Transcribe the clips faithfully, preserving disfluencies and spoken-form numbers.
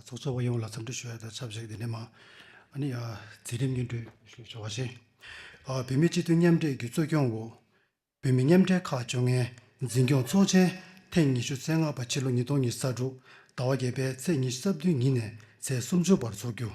ཚོགས་བཅར་བ་ཡོངས་ལ་འཚམས་འདྲི་ཞུ་ཡ་དང་ཆབས་ཅིག་དེ་ནས་མ་ཨ་ནི་ཡ་འཛིན་རིམ་སྙན་སྒྲོན་ཞུ་ཆོག་པ་བཞིན། ཨ་བོད་མིའི་སྤྱི་འཐུས་མཉམ་འབྲེལ་གྱི་གཙོ་སྐྱོང་འོག་བོད་མི་མཉམ་འབྲེལ་ཁག་བཅོ་ལྔའི་འཛིན་སྐྱོང་ཚོགས་ཆེན་ཐེངས་ཉི་ཤུ་རྩ་ལྔ་པ་ཕྱི་ལོ་ཉིས་སྟོང་ཉི་ཤུ་རྩ་དྲུག་ཟླ་བ་བརྒྱད་པའི་ཚེས་ཉི་ཤུ་རྩ་བདུན་ཉིན་ནས་ཚེས་སུམ་ཅུ་བར་འཚོགས་རྒྱུ།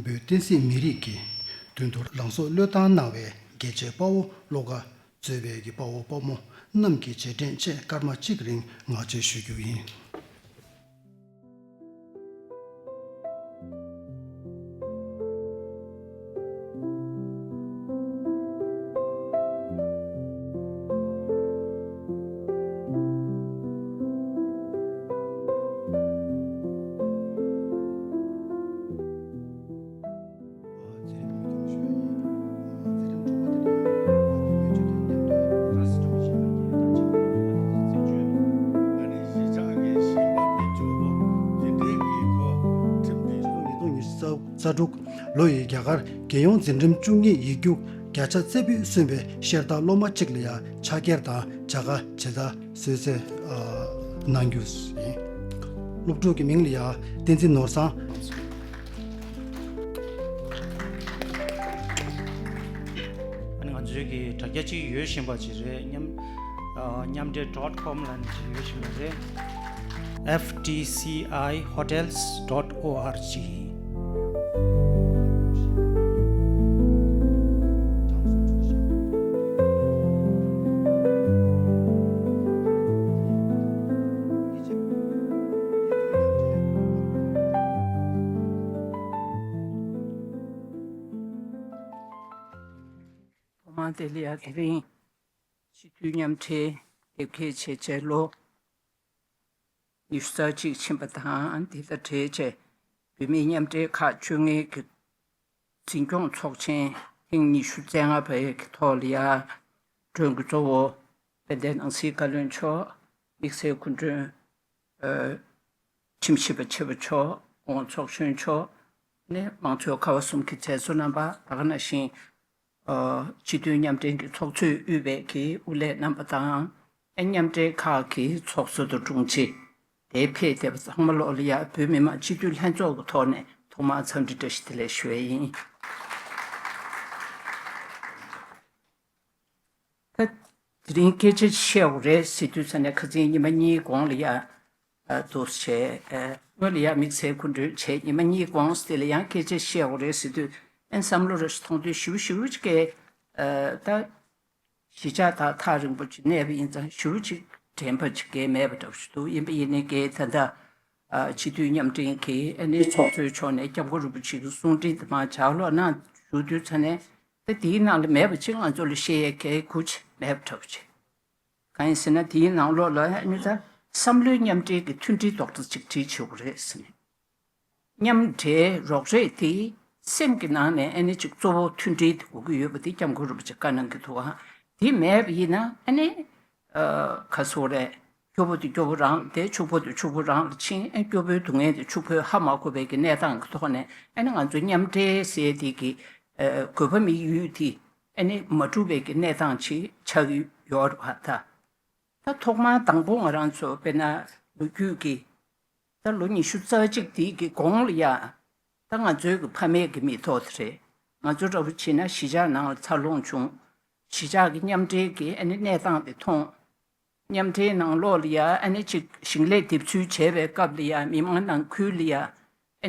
བོད་བསྟན་སྲིད་མི་རིགས་ཀྱི་དོན་དུ་ལངས་གཟུགས་བློས་བཏང་གནང་བའི་རྒྱལ་གཅེས་དཔའ་བོ་བློ་དགའ་གཙོས་པའི་དཔའ་བོ་དཔའ་མོ་རྣམས་ཀྱི་རྗེས་དྲན་ཆེད་སྐར་མ་གཅིག་རིང་ངག་བཅད་ཞུ་རྒྱུ་ཡིན། རྩ་དྲུག་ལོ་ཡི་རྒྱ་གར་རྒྱལ་ཡོངས་འཛིན་རིམ་བཅུ་གཉིས་ཡིག་རྒྱུགས་བརྒྱ་ཆ་རྩ་བོད་གསུམ་པའི་བཤེར་རྟགས་སློབ་མ་གཅིག་ལ་ཡང་ཕྱག་འཁྱེར་དང་བྱ་དགའ་ཇི་ལྟར་གསོལ་སྩལ་གནང་རྒྱུ་ཡིན། སློབ་ཕྲུག་གི་མིང་ལ་ཡང་བསྟན་འཛིན་ནོར་བཟང་། ཨ་ནི་ང་ཚོའི་གི་དྲ་རྒྱ་གཅིག་ཡོད་བཞིན་པ་ཅིག་རེད། མཉམ་ཨ་མཉམ་འབྲེལ་dot com ལ་ནི་ཅིག་ཡོད་བཞིན་པ་རེད། F T C I hotels dot org. ཐོག་མར་དེ་ལ་ཡ་དེ་རིང་སྤྱི་འཐུས་མཉམ་འབྲེལ་དེབ་སྐྱེལ་བྱས་བྱས་ལོ་ཉི་ཤུ་རྩ་གཅིག་ཕྱིན་པ་དང་། འདི་དང་འབྲེལ་བྱས་བོད་མིའི་མཉམ་འབྲེལ་ཁག་བཅོ་ལྔའི་གི་འཛིན་སྐྱོང་ཚོགས་ཆེན་ཐེངས་ཉི་ཤུ་རྩ་ལྔ་པའི་གི་ཐོག་ལ་ཡ་མགྲོན་གྱི་གཙོ་བོ་དཔལ་ལྡན་ནང་སྲིད་བཀའ་བློན་མཆོག་དམིགས་བསལ་སྐུ་མགྲོན་ཨ་ཁྲིམས་ཞིབ་པ་ཆེན་པོ་མཆོག །གོང་ཚོགས་གཞོན་མཆོག །ནས་མང་གཙོའི་ཀ་བ་གསུམ་གྱི་མཛད་གཙོ་རྣམ་པ། ད་ག་ནང་བཞིན་ཨ་སྤྱི་འཐུས་མཉམ་འབྲེལ་གྱི་ཚོགས་གཙོས་དབུས་པའི་གི་དབུ་ལས་རྣམ་པ་དང་། ཨ་མཉམ་འབྲེལ་ཁག་གི་ཚོགས་གཙོ་དང་དྲུང་ཆེ། དེ་ཕེབས་བསྡད་པ་ཚང་མ་ལོག་ལ་ཡ་བོད་མི་མང་སྤྱི་འཐུས་ལྷན་ཚོགས་ཀྱི་ཐོག་ནས་ཐོག་མར་འཚམས་འདྲི་བཀྲ་ཤིས་བདེ་ལེགས་ཞུ་ཡས་ཡིན། ད་དེ་རིང་སྐད་ཆ་བཤད་དགོས་རེད་ཟེར་དུས་ཙ་ནས་ཁ་སང་ཉི་མ་གཉིས་གོང་ལ་ཡ་ཨ་འདུག་བྱས། ཨ་སྔོན་ལ་ཡ་དམིགས་བསལ་སྐུ་མགྲོན་བྱས་ཉི་མ་གཉིས་གོང་དེ་ལ་ཡང་སྐད་ཆ་བཤད་དགོས་རེད་ཟེར་དུས། ཨན་བསམ་བློ་རེ་ཞིག་ཐོངས་དུས་ཞིབ་ཞིབ་ཅིག་གིས་ཨ་ད་གཞིས་ཆགས་དག་ཐག་རིང་པོ་ཅིག་གནས་པ་ཡིན་ཙང་ཞིབ་ཅིག་དྲན་པ་ཅིག་གས་མེད་པ་འདྲ་པོ་ཞིག་འདུག །ཡིན་པ་ཡིན་ནའི་གས་ད་ལྟ་ཨ་སྤྱི་འཐུས་མཉམ་འབྲེལ་གྱི་ཨ་ནི་ཚོགས་གཙོའི་ཕྱོགས་ནས་སྐྱབས་མགོན་རིན་པོ་ཆེ་གི་གསུང་འཕྲིན་དེ་མར་ལྗགས་ཀློག་གནང་བཞུགས་དུས་ཙ་ནས། ད་དེའི་ནང་ལ་མེད་པ་ཅིག་ང་ཚོ་ལ་བཤད་ཡས་གའི་གུ་ཅིག་མེད་པ་འདྲ་པོ་ཅིག །གང་ཡིན་ཟེར་ན་དེའི་ནང་ལོགས་ལ་ཨ་ནི་ད་བསམ་བློའི་མཉམ་འབྲེལ་གྱི་མཐུན་སྒྲིལ་རྡོག་རྩ་གཅིག་སྒྲིལ་བྱེད་དགོས་རེད་ཟེར་ནས། མཉམ་འབྲེལ་རོགས་རེས་དེ་སེམས་ཀྱི་ནང་ནས་ཨ་ནི་ཅིག་གཙོ་བོ་མཐུན་སྒྲིལ་དེ་དགོས་ཀྱི་ཡོད་པ་དེ་སྐྱབས་མགོན་རིན་པོ་ཆེ་བཀའ་གནང་གི་འདུག་ཨ། དེ་མེད་པ་ཡིན་ན་ཨ་ནི་ཨ་ག་སོ་རེད། སྐྱོ་པོ་དེ་སྐྱོ་པོ་རང་དེ་ཕྱུག་པོ་དེ་ཕྱུག་པོ་རང་ལ་ཕྱིན། ཨ་སྐྱོ་པོའི་སྡུག་བསྔལ་དེ་ཕྱུག་པོས་ཧ་མ་གོ་བའི་གི་གནས་སྟངས་ཀྱི་ཐོག་ནས་ཨ་ནི་ང་ཚོ་མཉམ་འབྲེལ་ཟེར་དེ་གི་ཨ་དགོས་པ་མི་ཡོད་དེ་ཨ་ནི་མ་འགྲུབ་པའི་གི་གནས་སྟངས་ཅིག་ཆགས་ཀྱི་ཡོད་རེད་བ་ད། ད་ཐོག་མར་དང་པོ་ང་རང་ཚོ་དཔེར་ན་ལོ་རྒྱུས་ཀྱི་ད་ལོ་ཉི་ཤུ་རྩ་གཅིག་དེའི་གི་གོང་ལ་ཡ། ད་ང་ཚོའི་གི་ཕ་མེས་གི་མི་ཐོག་དེ་རེད། ང་ཚོ་འདྲ་པོ་བྱས་ན་གཞིས་ཆགས་ནང་ལ་འཚར་ལོངས་བྱུང་། གཞིས་ཆགས་ཀྱི་མཉམ་འབྲེལ་གྱི་ཨ་ནི་གནས་སྟངས་དེ་མཐོང་། མཉམ་འབྲེལ་ནང་ལོགས་ལ་ཡ་ཨ་ནི་ཅིག་ཞིང་ལས་འདེབས་འཛུགས་བྱས་པའི་སྐབས་ལ་ཡ་མི་མང་ནང་ཁུལ་ལ་ཡ་ཨ་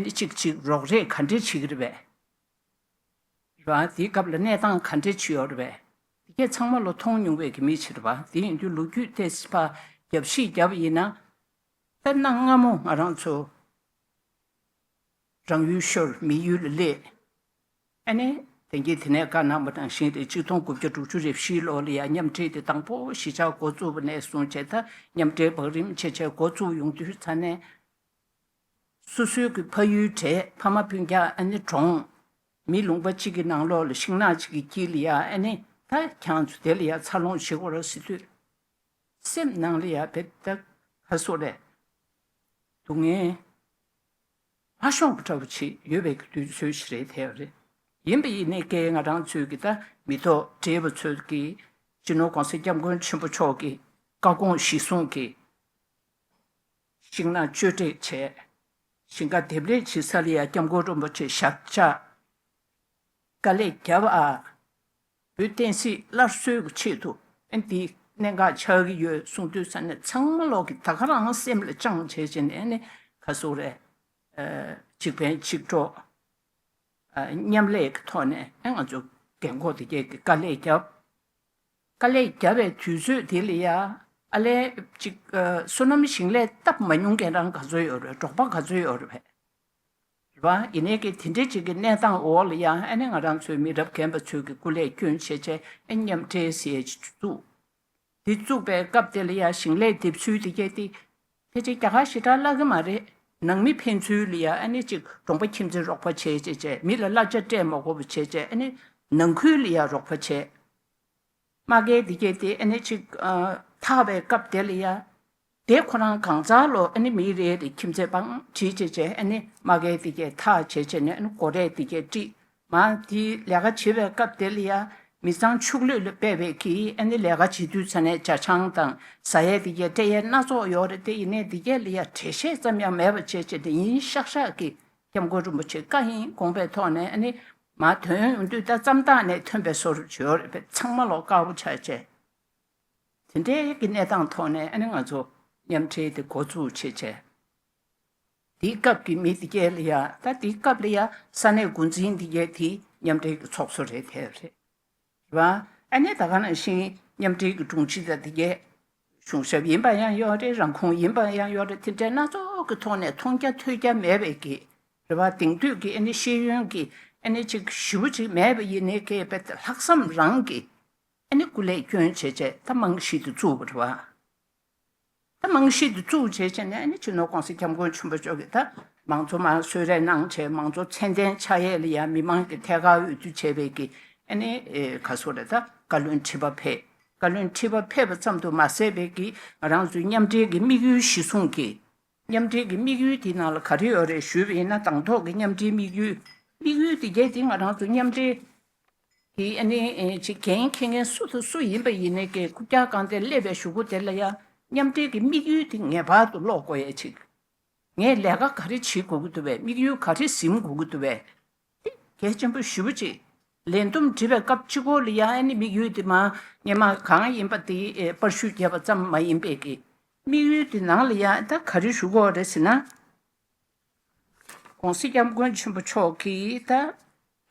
ནི་ཅིག་ཅིག་རོགས་རེས་ག་འདྲས་བྱེད་ཀྱི་རེད་པས། རེད་བ། དེའི་སྐབས་ལ་གནས་སྟངས་ག་འདྲས་བྱུང་ཡོད་རེད་པས། དེ་གས་ཚང་མ་ལོ་མཐོང་མྱོང་བའི་གི་མི་ཞིག་རེད་བ། དེ་ཡིན་དུས་ལོ་རྒྱུས་ཏོག་ཙམ་ཕར་རྒྱབ་བཤིག་བརྒྱབ་ཡིན་ན། ད་གནའ་སྔ་མོ་ང་རང་ཚོ་རང་ཡུལ་ཤོར་མི་ཡུལ་ལ་སླེབས། ཨ་ནི་དེང་གི་དེ་ནས་བཀའ་གནང་བ་ནང་བཞིན་རེད། ཆིག་སྟོང་དགུ་བརྒྱ་དྲུག་ཅུ་རེ་བཞིའི་ལོ་ལ་ཡང་མཉམ་འབྲེལ་དེ་དང་པོ་གཞིས་ཆགས་འགོ་བཙུགས་པ་ནས་བཟུང་བྱས། ད་མཉམ་འབྲེལ་བང་རིམ་ཆེ་ཆེ་འགོ་བཙུགས་ཡོང་དུས་ཙ་ནས། སོ་སོའི་གི་ཕ་ཡུལ་གྲས་ཕ་མ་སྤུན་ཀྱག་ཨ་ནི་གྲོང་། མི་ལུང་པ་གཅིག་གི་ནང་ལོགས་ལ་ཤིང་ནགས་གཅིག་གི་དཀྱིལ་ལ་ཡ་ཨ་ནི་ ད་ཁྱེད་རང་ཚོ་དེ་ལ་ཡ་འཚར་ལོངས་བྱེད་དགོས་རེད་ཟེར་དུས། སེམས་ནང་ལ་ཡ་བེད་ད་ག་སོ་རེད། སྡུག་བསྔལ་མ་ཤོང་བ་འདྲ་བོ་ཅིག་ཡོད་པའི་དུས་ཚོད་ཞིག་རེད་དེ་རེད། ཡིན་པ་ཡིན་ནའི་ཀྱེ་ང་རང་ཚོའི་གི་ད་མི་ཐོག་བགྲེས་པ་ཚོས་ཀྱི་སྤྱི་ནོར་༸གོང་ས་༸སྐྱབས་མགོན་ཆེན་པོ་མཆོག་གི་བཀའ་དགོངས་གཞི་བཟུང་གི་ཤིང་ནགས་གཅོད་འབྲེག་བྱས། ཞིང་ཁ་འདེབས་ལས་བྱེད་ས་ལ་ཡ་སྐྱབས་མགོན་རིན་པོ་ཆེ་ཞབས་བཅགས། དཀའ་ལས་བརྒྱབ་ཨ། བོད་བསྟན་སྲིད་སླར་གསོའི་ཆེད་དུ་ཨ་འདི་གནད་འགག་ཆགས་ཀྱི་ཡོད་གསུང་དུས་ས་ནས་ཚང་མ་ལོག་གི་ད་ག་རང་སེམས་ལ་བཅངས་བྱས་བྱས་ནས་ཨ་ནི་ག་སོ་རེད། ཨ་གཅིག་ཕན་གཅིག་གྲོགས། ཨ་མཉམ་ལས་ཀྱི་ཐོག་ནས་ཨ་ང་ཚོ་རྒན་གོག་དེ་གས་ཀྱི་དཀའ་ལས་བརྒྱབ། དཀའ་ལས་བརྒྱབ་པའི་དུས་ཚོད་དེ་ལ་ཡ་ཨ་ལས་ཅིག་ཨ་སོ་ནམ་ཞིང་ལས་བཏབ་མ་མྱོང་མཁན་རང་ག་ཚོད་ཡོད་རེད། འབྲོག་པ་ག་ཚོད་ཡོད་རེད་བས། རེད་བ། ཡིན་ནའི་གི་དེ་འདྲའི་ཅིག་གི་གནས་སྟངས་འོག་ལ་ཡ་ཨ་ནི་ང་རང་ཚོའི་མི་རབས་རྒན་པ་ཚོས་ཀྱི་སྐུ་ལས་བསྐྱོན་བྱས་བྱས་ཨ་མཉམ་འབྲེལ་ཟེར་ཅིག་བཙུགས། དེ་བཙུགས་པའི་སྐབས་དེ་ལ་ཡ་ཞིང་ལས་འདེབས་ཚུལ་དེ་གས་དེ་ཕལ་ཆེར་རྒྱ་གར་ཞེ་དྲག་བརླག་གི་མ་རེད། ནང་མི་ཕན་ཚུན་ལ་ཡ་ཨ་ནི་ཅིག་གྲོང་པ་ཁྱིམ་མཚེས་རོགས་པ་བྱས་བྱས་བྱས། མི་ལ་གླ་ཆ་སྤྲད་མ་དགོས་པ་བྱས་བྱས་ཨ་ནི་ནང་ཁུལ་ལ་ཡ་རོགས་པ་བྱས། མ་གའི་དེ་གས་དེ་ཨ་ནི་ཅིག་ཨ་འཐག་པའི་སྐབས་དེ་ལ་ཡ། དེ་ཁོ་རང་གང་ཚར་ལོ་ཨ་ནི་མི་རེ་རེ་ཁྱིམ་མཚེས་པང་བྲིས་བྱས་བྱས་ཨ་ནི་མ་གའི་དེ་གས་འཐག་བྱས་བྱས་ནས་ཨ་ནི་སྒོ་རས་དེ་གས་དཀྲིས། མ་དེ་ལས་ཀ་བྱེད་པའི་སྐབས་དེ་ལ་ཡ་མི་ཚང་ཕྱུགས་ལུད་ལ་སྤེལ་བའི་གི་ཨ་ནི་ལས་ཀ་བྱེད་དུས་ཚ་ནས་ཇ་ཆང་དང་ཟ་ཡས་དེ་གས་སྤྲད་ཡས་སྣ་ཚོགས་ཡོད་རེད། དེ་ཡིན་ནའི་དེ་གས་ལ་ཡ་འགྲེལ་བཤད་ཙམ་ཡང་མེད་པ་བྱས་བྱས་ཏེ་ཡིན་ཤག་ཤག་གི་སྐྱབས་མགོན་རིན་པོ་ཆེ་བཀའ་ཡིན་དགོངས་པའི་ཐོག་ནས་ཨ་ནི་མ་ཐོན་ཡོང་དུས་ད་ཙམ་ཐག་ནས་ཐོན་པའི་བཟོ་འདྲ་བྱོས་རེད་པས། ཚང་མ་ལོག་དཀར་པོ་ཆགས་བྱས། དེ་འདྲའི་གི་གནས་སྟངས་ཐོག་ནས་ཨ་ནི་ང་ཚོ་མཉམ་འབྲེལ་དེ་འགོ་བཙུགས་བྱས་བྱས། དེའི་སྐབས་ཀྱི་མི་དེ་གས་ལ་ཡ་ད་དེའི་སྐབས་ལ་ཡ་ས་གནས་འགོ་འཛིན་དེ་གས་དེ་མཉམ་འབྲེལ་གྱི་ཚོགས་གཙོ་རེད་དེ་རེད། རེད་བ། ཨ་ནི་ད་ག་ནང་བཞིན་མཉམ་འབྲེལ་གྱི་དྲུང་ཆེ་དང་དེ་གས་གཞུང་ཞབས་ཡིན་པ་ཡང་ཡོད་རེད། རང་ཁོངས་ཡིན་པ་ཡང་ཡོད་རེད། དེ་འདྲའི་སྣ་ཚོགས་ཀྱི་ཐོག་ནས་མཐོང་རྒྱ་ཐོས་རྒྱ་མེད་པའི་གི་རེད་བ། དེང་དུས་ཀྱི་ཨ་ནི་ཤེས་ཡོན་གྱི་ཨ་ནི་ཅིག་ཞེ་པོ་ཅིག་མེད་པ་ཡིན་ནའི་གི་དཔེ་ལྷག་བསམ་རང་གི་ཨ་ནི་སྐུ་ལས་བསྐྱོན་བྱས་བྱས་ད་རྨང་གཞི་དེ་བཙུགས་པ་རེད་བ། ད་རྨང་གཞི་དེ་བཙུགས་བྱས་བྱས་ནས་ཨ་ནི་སྤྱི་ནོར་༸གོང་ས་༸སྐྱབས་མགོན་ཆེན་པོ་མཆོག་གིས་ད་མང་གཙོ་མར་གསོལ་རས་གནང་བྱས། མང་གཙོ་ཚད་ལྡན་ཆགས་ཡས་ལ་ཡང་མི་མང་གི་ཐད་ཀར་འོས་བསྡུ་བྱས་པའི་གི་ཨ་ནི་ཨེ་ག་སོ་རེད། ད་བཀའ་བློན་ཁྲི་པ་ཕེབས། བཀའ་བློན་ཁྲི་པ་ཕེབས་པ་ཙམ་དུ་མ་ཟད་པའི་གི་ང་རང་ཚོའི་མཉམ་འབྲེལ་གྱི་དམིགས་ཡུལ་གཞི་བཟུང་གི། མཉམ་འབྲེལ་གྱི་དམིགས་ཡུལ་དེའི་ནང་ལ་ག་རེ་ཡོད་རེད་ཞུས་པ་ཡིན་ན། དང་ཐོག་གི་མཉམ་འབྲེལ་དམིགས་ཡུལ། དམིགས་ཡུལ་དེ་གལ་ཏེ་ང་རང་ཚོ་མཉམ་འབྲེལ་གྱི་ཨ་ནི་ཨེ་ཅིག་འགན་འཁྱེར་མཁན་སུ་དང་སུ་ཡིན་པ་ཡིན་ནའི་གི་རྐུབ་བཀྱག་སྒང་དེར་སླེབས་པའི་གཞུག་གུ་དེ་ལ་ཡང་མཉམ་འབྲེལ་གྱི་དམིགས་ཡུལ་དེ་ངེས་པར་དུ་ཀློག་དགོས་ཡས་ཅིག་ངས་ལས་ཀ་ག་རེ་བྱེད་དགོས་ཀྱི་འདུག་པས། དམིགས་ཡུལ་ག་རེ་ཟིན་དགོས་ཀྱི་འདུག་པས། དེ་གལ་ཆེན་པོ་ཞེ་པོ་ཅིག་ལས་བསྡོམས་བསྒྲིགས་པའི་སྐབས་གཅིག་པོ་ལ་ཡང་ཨ་ནི་དམིགས་ཡུལ་དེ་མ་སྔོན་མ་གང་ཡིན་པ་དེ་ཨེ་པར་བཤུས་བརྒྱབ་པ་ཙམ་མ་ཡིན་པའི་གི་དམིགས་ཡུལ་དེ་ནང་ལ་ཡང་ད་ག་རེ་ཞུ་དགོས་རེད་ཟེར་ན། ༸གོང་ས་༸སྐྱབས་མགོན་ཆེན་པོ་མཆོག་གིས་ད་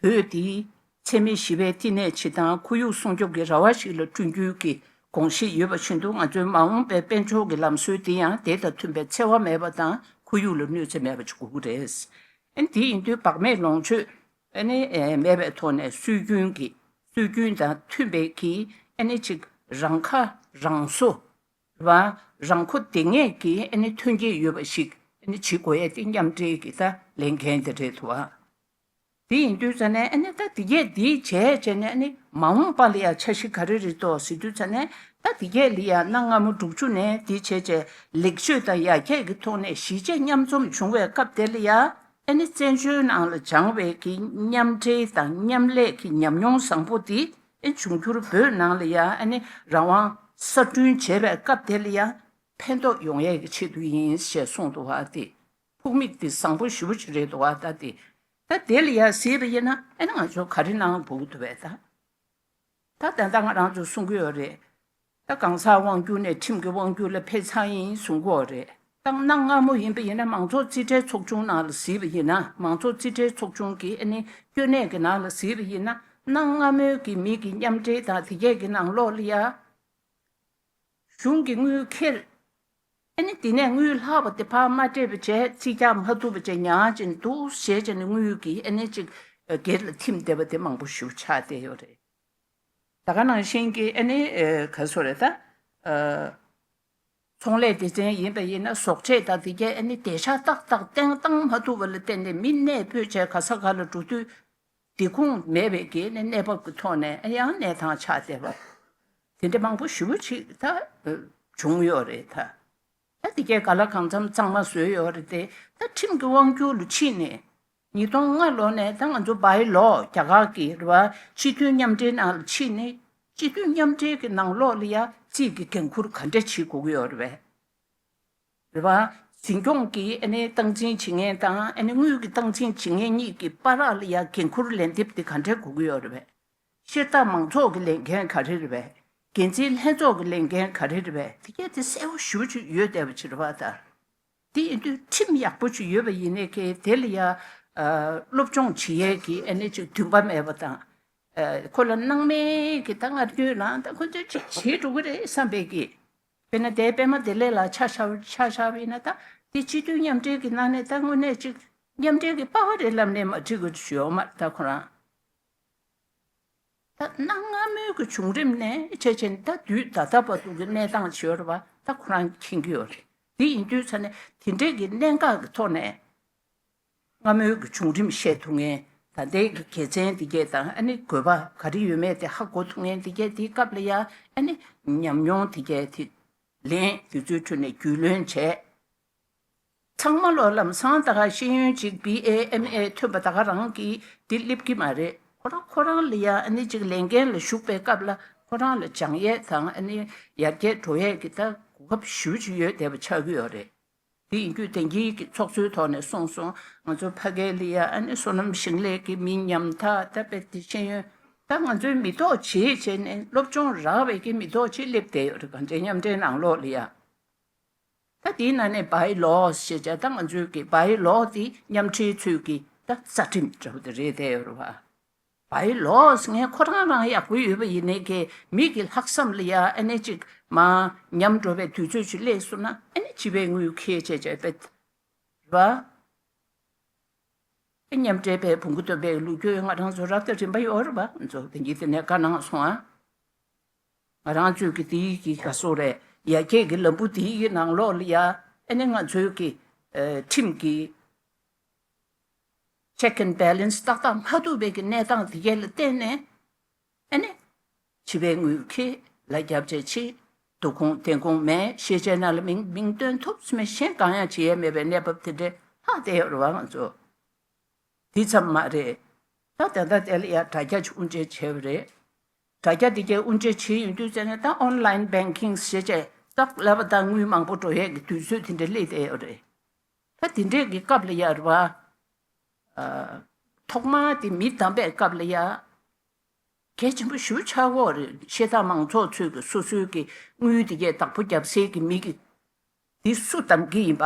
བོད་འདི་འཚེ་མེད་ཞི་བའི་བསྟི་གནས་ཆེད་དང་ཁོར་ཡུག་སྲུང་སྐྱོབ་ཀྱི་ར་བ་ཞིག་ལ་བསྐྲུན་རྒྱུའི་གི་དགོངས་བཞེས་ཡོད་པ་བཞིན་དུ། ང་ཚོའི་མ་འོངས་པའི་དཔལ་འབྱོར་གྱི་ལམ་སྲོལ་འདི་ཡང་དེ་དང་མཐུན་པའི་འཚེ་བ་མེད་པ་དང་ཁོར་ཡུག་ལ་གནོད་འཚེ་མེད་པ་ཅིག་དགོས་ཀྱི་རེད། ཨ་ནི་དེ་ཡིན་དུས་བག་མེད་ལོངས་སྤྱོད་ཨ་ནི་ཨེ་མེད་པའི་ཐོག་ནས་སྲོལ་རྒྱུན་གྱི་སྲོལ་རྒྱུན་དང་མཐུན་པའི་གི་ཨ་ནི་ཅིག་རང་ཁ་རང་གསོ་རེད་བ། རང་མགོ་བདེ་ངེས་ཀྱི་ཨ་ནི་ཐོན་སྐྱེད་ཡོད་པ་ཞིག་ཨ་ནི་བྱེད་དགོས་ཡས་དེ་མཉམ་འབྲེལ་གྱི་ད་ལས་འགན་དེ་རེད་འདུག་བ། དེ་ཡིན་དུས་ཙ་ནས་ཨ་ནི་ད་དེ་གས་དེ་བྱས་བྱས་ནས་ཨ་ནི་མ་འོངས་པ་ལ་ཡང་འཆར་གཞི་ག་རེ་རེད་འདུག་ཟེར་དུས་ཙ་ནས། ད་དེ་གས་ལ་ཡང་གནའ་སྔ་མོ་དྲུག་ཅུ་ནས་དེ་བྱས་བྱས་ལེགས་བཅོས་དང་ཡར་རྒྱས་ཀྱི་ཐོག་ནས་གཞིས་བྱེས་མཉམ་འཛོམས་བྱུང་བའི་སྐབས་དེ་ལ་ཡང་ཨ་ནི་བཙན་བྱོལ་ནང་ལ་སྦྱངས་པའི་གི་མཉམ་འབྲེལ་དང་མཉམ་ལས་ཀྱི་ཉམས་མྱོང་བཟང་པོ་དེ་ཨ་འབྱུང་འགྱུར་བོད་ནང་ལ་ཡང་ཨ་ནི་རང་དབང་གསར་སྐྲུན་བྱས་པའི་སྐབས་དེ་ལ་ཡང་ཕན་ཐོགས་ཡོང་ཡས་ཀྱི་ཆེད་དུ་ཡིན་ཞེས་གསུངས་འདུག་བ། དེ་ཕུགས་དམིགས་དེ་བཟང་པོ་ཞེ་པོ་ཅིག་རེད་འདུག་བ། ད་དེ་ད་དེ་ལ་ཡང་གཟིགས་པ་ཡིན་ན་ཨ་ནི་ང་ཚོ་ག་རེ་གནང་དགོས་ཀྱི་འདུག་བས། ད་ད་ད་ལྟ་ང་རང་ཚོ་གསུང་གི་ཡོད་རེད། ད་གང་ཟག་དབང་སྒྱུར་ནས་ཁྲིམས་ཀྱི་དབང་སྒྱུར་ལ་ཕེབས་ཚར་ཡིན་གསུང་གི་ཡོད་རེད། ད་གནའ་སྔ་མོ་ཡིན་པ་ཡིན་ན་མང་ཚོགས་རྩིས་ཁྲའི་ཚོགས་ཆུང་ནང་ལ་གཟིགས་པ་ཡིན་ན། མང་ཚོགས་རྩིས་ཁྲའི་ཚོགས་ཆུང་གི་ཨ་ནི་སྐྱོ་གནས་ཀྱི་ནང་ལ་གཟིགས་པ་ཡིན་ན། གནའ་སྔ་མོའི་གི་མི་གི་མཉམ་འབྲེལ་དང་དེ་གས་ཀྱི་ནང་ལོགས་ལ་ཡ། གཞུང་གི་དངུལ་ཁྱེར། ཨ་ནི་དེ་ནས་དངུལ་ལྷག་པ་དེ་ཕར་མ་སྤྲད་པ་བྱས། རྩིས་རྒྱག་མ་ཐུབ་པ་བྱས། ཉར་བྱས་ནས་འདུག་བྱས་བྱས་ནས་དངུལ་གྱི་ཨ་ནི་ཅིག་སྒེར་ལ་ཐིམ་བསྡད་པ་དེ་མང་པོ་ཞིག་ཆགས་བསྡད་ཡོད་རེད། ད་ག་ནང་བཞིན་གྱི་ཨ་ནི་ག་སོ་རེད་ད། ཚོང་ལས་སྡེ་ཚན་ཡིན་པ་ཡིན་ན་ཟོག་འབྲེག་དང་དེ་གའི་ཨ་ནི་དེ་ཤ་ཏག་ཏག་བཏང་བཏང་མ་ཐུབ་པ་ལ་བརྟེན་ནས་མི་གནས་སྤོས་བྱས་ག་ས་ག་ལ་འགྲོ་དུས། ལས་ཁུངས་མེད་པའི་གི་ནས་གནས་བབ་ཀྱི་ཐོག་ནས་ཡང་གནས་སྟངས་ཆགས་བསྡད་པ་དེ་འདྲ་མང་པོ་ཞེ་པོ་ཅིག་ད་བྱུང་ཡོད་རེད་ད། ད་དེ་གའི་ག་ལ་གང་འཚམ་གཙང་མ་བཟོས་ཡོད་རེད་དེ། ད་ཁྲིམས་ཀྱི་དབང་སྒྱུར་ལ་ཕྱིན་ནས་ཉིས་སྟོང་ལྔ་ལོ་ནས་ད་ང་ཚོ་བྷའི་ལོ་རྒྱ་གར་གྱི་རེད་བ། སྤྱི་འཐུས་མཉམ་འབྲེལ་ནང་ལ་ཕྱིན་ནས་སྤྱི་འཐུས་མཉམ་འབྲེལ་གྱི་ནང་ལོགས་ལ་ཡ་རྩིས་ཀྱི་འགན་འཁུར་ག་འདྲ་བྱེད་དགོས་ཀྱི་ཡོད་རེད་བས། རེད་བ། འཛིན་སྐྱོང་གི་ཨ་ནི་སྟངས་འཛིན་བྱེད་མཁན་དང་ཨ་ནི་དངུལ་གྱི་སྟངས་འཛིན་བྱེད་མཁན་གཉིས་ཀྱི་བར་ལ་ཡ་འགན་འཁུར་ལན་འདེབས་དེ་ག་འདྲ་དགོས་ཀྱི་ཡོད་རེད་བས། ཤེས་རྟགས་མང་ཚོགས་ཀྱི་ལས་འགན་ག་རེ་རེད་བས། འགན་འཛིན་ལྷན་ཚོགས་ཀྱི་ལས་འགན་ག་རེ་རེད་བས། དེ་གས་དེ་གསལ་པོ་ཞེ་པོ་ཅིག་ཡོད་བསྡད་པ་ཅིག་རེད་བ་ད། དེ་ཡིན་དུས་ཁྲིམས་ཡག་པོ་ཅིག་ཡོད་པ་ཡིན་ནའི་གལ་དེ་ལ་ཡ་ཨ་སློབ་སྦྱོང་བྱེད་ཡས་ཀྱི་ཨ་ནི་ཅིག་འདུན་པ་མེད་པ་དང་། ཨ་ཁོ་ལ་སྣང་མེད་ཀྱི་ད་ང་ཚོའི་ནང་ད་ཁོ་ཚོས་ཅིག་བྱེད་འགྲོ་གི་རེད་བསམ་པའི་གི། དཔེར་ན་དེ་པད་མ་བདེ་ལེགས་ལགས་ཆ་བཞག་ཆ་བཞག་པ་ཡིན་ན་ད་དེ་སྤྱི་འཐུས་མཉམ་འབྲེལ་གྱི་ནང་ནས་ད་དངོས་གནས་ཅིག་མཉམ་འབྲེལ་གྱི་པ་ཕ་རེད་ལབ་ནས་མ་འགྲིག་གི་ཞུ་ཡོད་མ་རེད་ད་ཁོ་རང་། ད་གནའ་སྔ་མོའི་གི་བྱུང་རིམ་ནས་བྱས་བྱས་ནས་ད་དུས་ད་ལྟ་བར་དུ་གི་གནས་སྟངས་བྱས་ཡོད་རེད་བ། ད་ཁོ་རང་མཁྱེན་གྱི་ཡོད་རེད། དེ་ཡིན་དུས་ཙ་ནས་དེ་འདྲའི་གི་གནད་འགག་གི་ཐོག་ནས་སྔ་མོའི་གི་བྱུང་རིམ་བཤད་ཐུབ་མཁན། ད་ལྟའི་གི་དགེ་མཚན་དེ་གས་དང་ཨ་ནི་དགོས་པ་ག་རེ་ཡོད་མེད་དེ་ཧ་གོ་ཐུབ་མཁན་དེ་གས་དེའི་སྐབས་ལ་ཡ་ཨ་ནི་ཉམས་མྱོང་དེ་གས་དེ་ལེན། དེ་ཚོའི་ཁྲོད་ནས་རྒྱུས་ལོན་བྱས། ཚང་མ་ལོ་ལམ་སང་ད་ག་ཤེས་ཡོན་ཅིག་བི་ཨེ་ཨེམ་ཨེ་ཐོན་པ་ད་ག་རང་གིས་འདི་སླེབས་ཀྱི་མ་རེད། ཁོ་རང་ཁོ་རང་ལ་ཡ་ཨ་ནི་ཅིག་ལས་འགན་ལ་ཞུགས་པའི་སྐབས་ལ་ཁོ་རང་ལ་སྦྱང་ཡས་དང་ཨ་ནི་ཡར་རྒྱས་འགྲོ་ཡས་ཀྱི་ད་གོ་སྐབས་ཞེ་པོ་ཅིག་ཡོད་བསྡད་པ་ཆགས་ཀྱི་ཡོད་རེད། དེ་ཡིན་དུས་དེང་གི་གི་ཚོགས་གཙོའི་ཐོག་ནས་གསུངས་སོང་། ང་ཚོ་ཕ་གི་ལ་ཡ་ཨ་ནི་སོ་ནམ་ཞིང་ལས་ཀྱི་མི་ཉམ་ཐག་ད་དཔེ་དེ་ཤེས་ཡོན་ད་ང་ཚོའི་མི་ཐོག་བྱེད་བྱས་ནས་སློབ་སྦྱོང་རག་པའི་གི་མི་ཐོག་ཅིག་སླེབས་བསྡད་ཡོད་རེད། གང་ཅི་མཉམ་འབྲེལ་ནང་ལོགས་ལ་ཡ། ད་དེའི་ནང་ནས་བྷའི་ལོ་ཞེས་བྱ་ད་ང་ཚོའི་གི་བྷའི་ལོ་དེ་མཉམ་འབྲེལ་ཚོས་ཀྱི་ད་རྩ་ཁྲིམས་འདྲ་པོ་དེ་རེད་བསྡད་ཡོད་རེད་བ། བྷའི་ལོ་ངས་ཁོ་རང་རང་ཡག་པོ་ཡོད་པ་ཡིན་ནའི་གི་མི་གི་ལྷག་བསམ་ལ་ཡ་ཨ་ནི་ཅིག་མ་ཉམས་འགྲོ་བའི་དུས་ཚོད་ཅིག་སླེབས་སོང་ན་ཨ་ནི་བྱིས་པའི་དངུལ་ཁྱེར་བྱས་བྱས་པས་རེད་བ། མཉམ་འབྲེལ་པའི་བོང་གུ་སྟོན་པའི་ལོ་རྒྱུས་ང་རང་ཚོ་རབ་དང་རིམ་པ་ཡོད་རེད་པ། ང་ཚོ་དེ་གཉིས་དེ་ནས་བཀའ་གནང་སོང་ཨ། ང་རང་ཚོའི་གི་དེའི་གི་ག་སོ་རེད། ཡར་རྒྱས་ཀྱི་ལམ་བུ་དེའི་གི་ནང་ལོགས་ལ་ཡ་ཨ་ནི་ང་ཚོའི་གི་ཨ་ཁྲིམས་ཀྱི་check and balance ཏག་ཏག་མ་ཐུབ་པའི་གི་གནས་སྟངས་དེ་གས་ལ་བརྟེན་ནས་ཨ་ནི་བྱིས་པའི་དངུལ་ཁྱེར་ལ་རྒྱབ་བྱས་ཕྱིན། བསྡུ་ཁུངས་བདེན་ཁུངས་མེད། ཤེས་བྱའི་ནང་ལ་མིང་མིང་སྟོན་ཐུབ་མེད། གཞན་གང་ཡང་བྱེད་ཡས་མེད་པའི་གནས་བབ་དེ་འདྲའི་ལྷག་བསྡད་ཡོད་རེད་བ་ང་ཚོ། དེ་ཙམ་མ་རེད། ད་ད་ལྟ་དེ་ལ་ཡ་དྲ་རྒྱ་ཅིག་དབུ་འབྱེད་བྱས་པ་རེད། དྲ་རྒྱ་དེ་གའི་དབུ་འབྱེད་བྱས་ཡོང་དུས་ཙམ་ནས་ད་online banking ཞེས་བྱས་སྟབས་ལབ་པ་དང་དངུལ་མང་པོ་འགྲོ་ཡས་ཀྱི་དུས་ཚོད་དེ་འདྲ་སླེབས་བསྡད་ཡོད་རེད། ད་དེ་འདྲས་ཀྱི་སྐབས་ལ་ཡ་རེད་བ། ཨ་ཐོག་མ་དེ་མི་བདམས་པའི་སྐབས་ལ་ཡ། གལ་ཆེན་པོ་ཞེ་པོ་ཆགས་ཀྱི་ཡོད་རེད། ཤེས་རྟགས་མང་ཚོགས་ཚོས་ཀྱི་སོ་སོའི་གི་དངུལ་དེ་གས་བདག་པོ་རྒྱབ་སའི་གི་མི་གི་དེ་སུ་བདམས་ཀྱི་ཡིན་པ།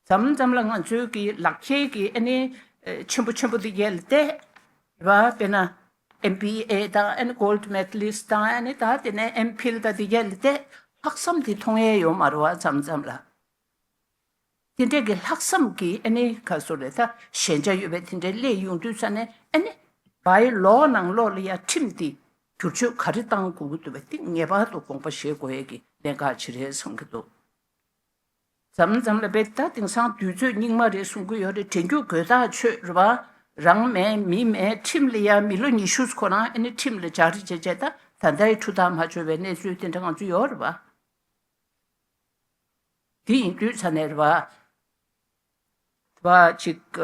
མཚམས་མཚམས་ལ་ང་ཚོའི་གི་ལག་ཁྱེར་གི་ཨ་ནི་ཨ་ཆེན་པོ་ཆེན་པོ་དེ་གས་ལ་བལྟས་རེད་བ། དཔེར་ན་ཨེམ་བི་ཨེ་དང་ཨ་ནི་gold medalist དང་ཨ་ནི་ད་དེ་ནས་ཨེམ་ཕིལ་དང་དེ་གས་ལ་བལྟས། ལྷག་བསམ་དེ་མཐོང་ཡས་ཡོད་མ་རེད་བ་མཚམས་མཚམས་ལ། དེ་འདྲས་ཀྱི་ལྷག་བསམ་གྱི་ཨ་ནི་ག་སོ་རེད་ད་ཞན་ཆ་ཡོད་པའི་དེ་འདྲས་སླེབས་ཡོང་དུས་ཙ་ནས་ཨ་ནི་བྷའི་ལོ་ནང་ལོགས་ལ་ཡ་ཁྲིམས་འདི་བསྒྱུར་བཅོས་ག་རེ་བཏང་དགོས་ཀྱི་འདུག་པ་འདི་ངེས་པར་དུ་དགོངས་པ་བཞེས་དགོས་ཡས་ཀྱི་གནད་འགག་ཅིག་རེད་བསམ་གྱི་འདུག་མཚམས་མཚམས་ལ་བས་ད་དེང་སང་དུས་ཚོད་སྙིགས་མ་རེད་གསུང་གི་ཡོད་རེད། དྲན་རྒྱུ་དགོས་ཐག་ཆོད་རེད་བ། རང་མེད་མི་མེད་ཁྲིམས་ལ་ཡ་མི་ལོ་ཉི་ཤུ་ཁོ་རང་ཨ་ནི་ཁྲིམས་ལ་སྦྱར་རེ་བྱས་བྱས་ད་ད་ལྟའི་འཕྲུལ་ཐག་མ་ཆོད་པའི་གནས་ཚུལ་དེ་འདྲ་ང་ཚོ་ཡོད་རེད་བ། དེ་ཡིན་དུས་ཙ་ནས་རེད་བ། བ་ཅིག་ཨ་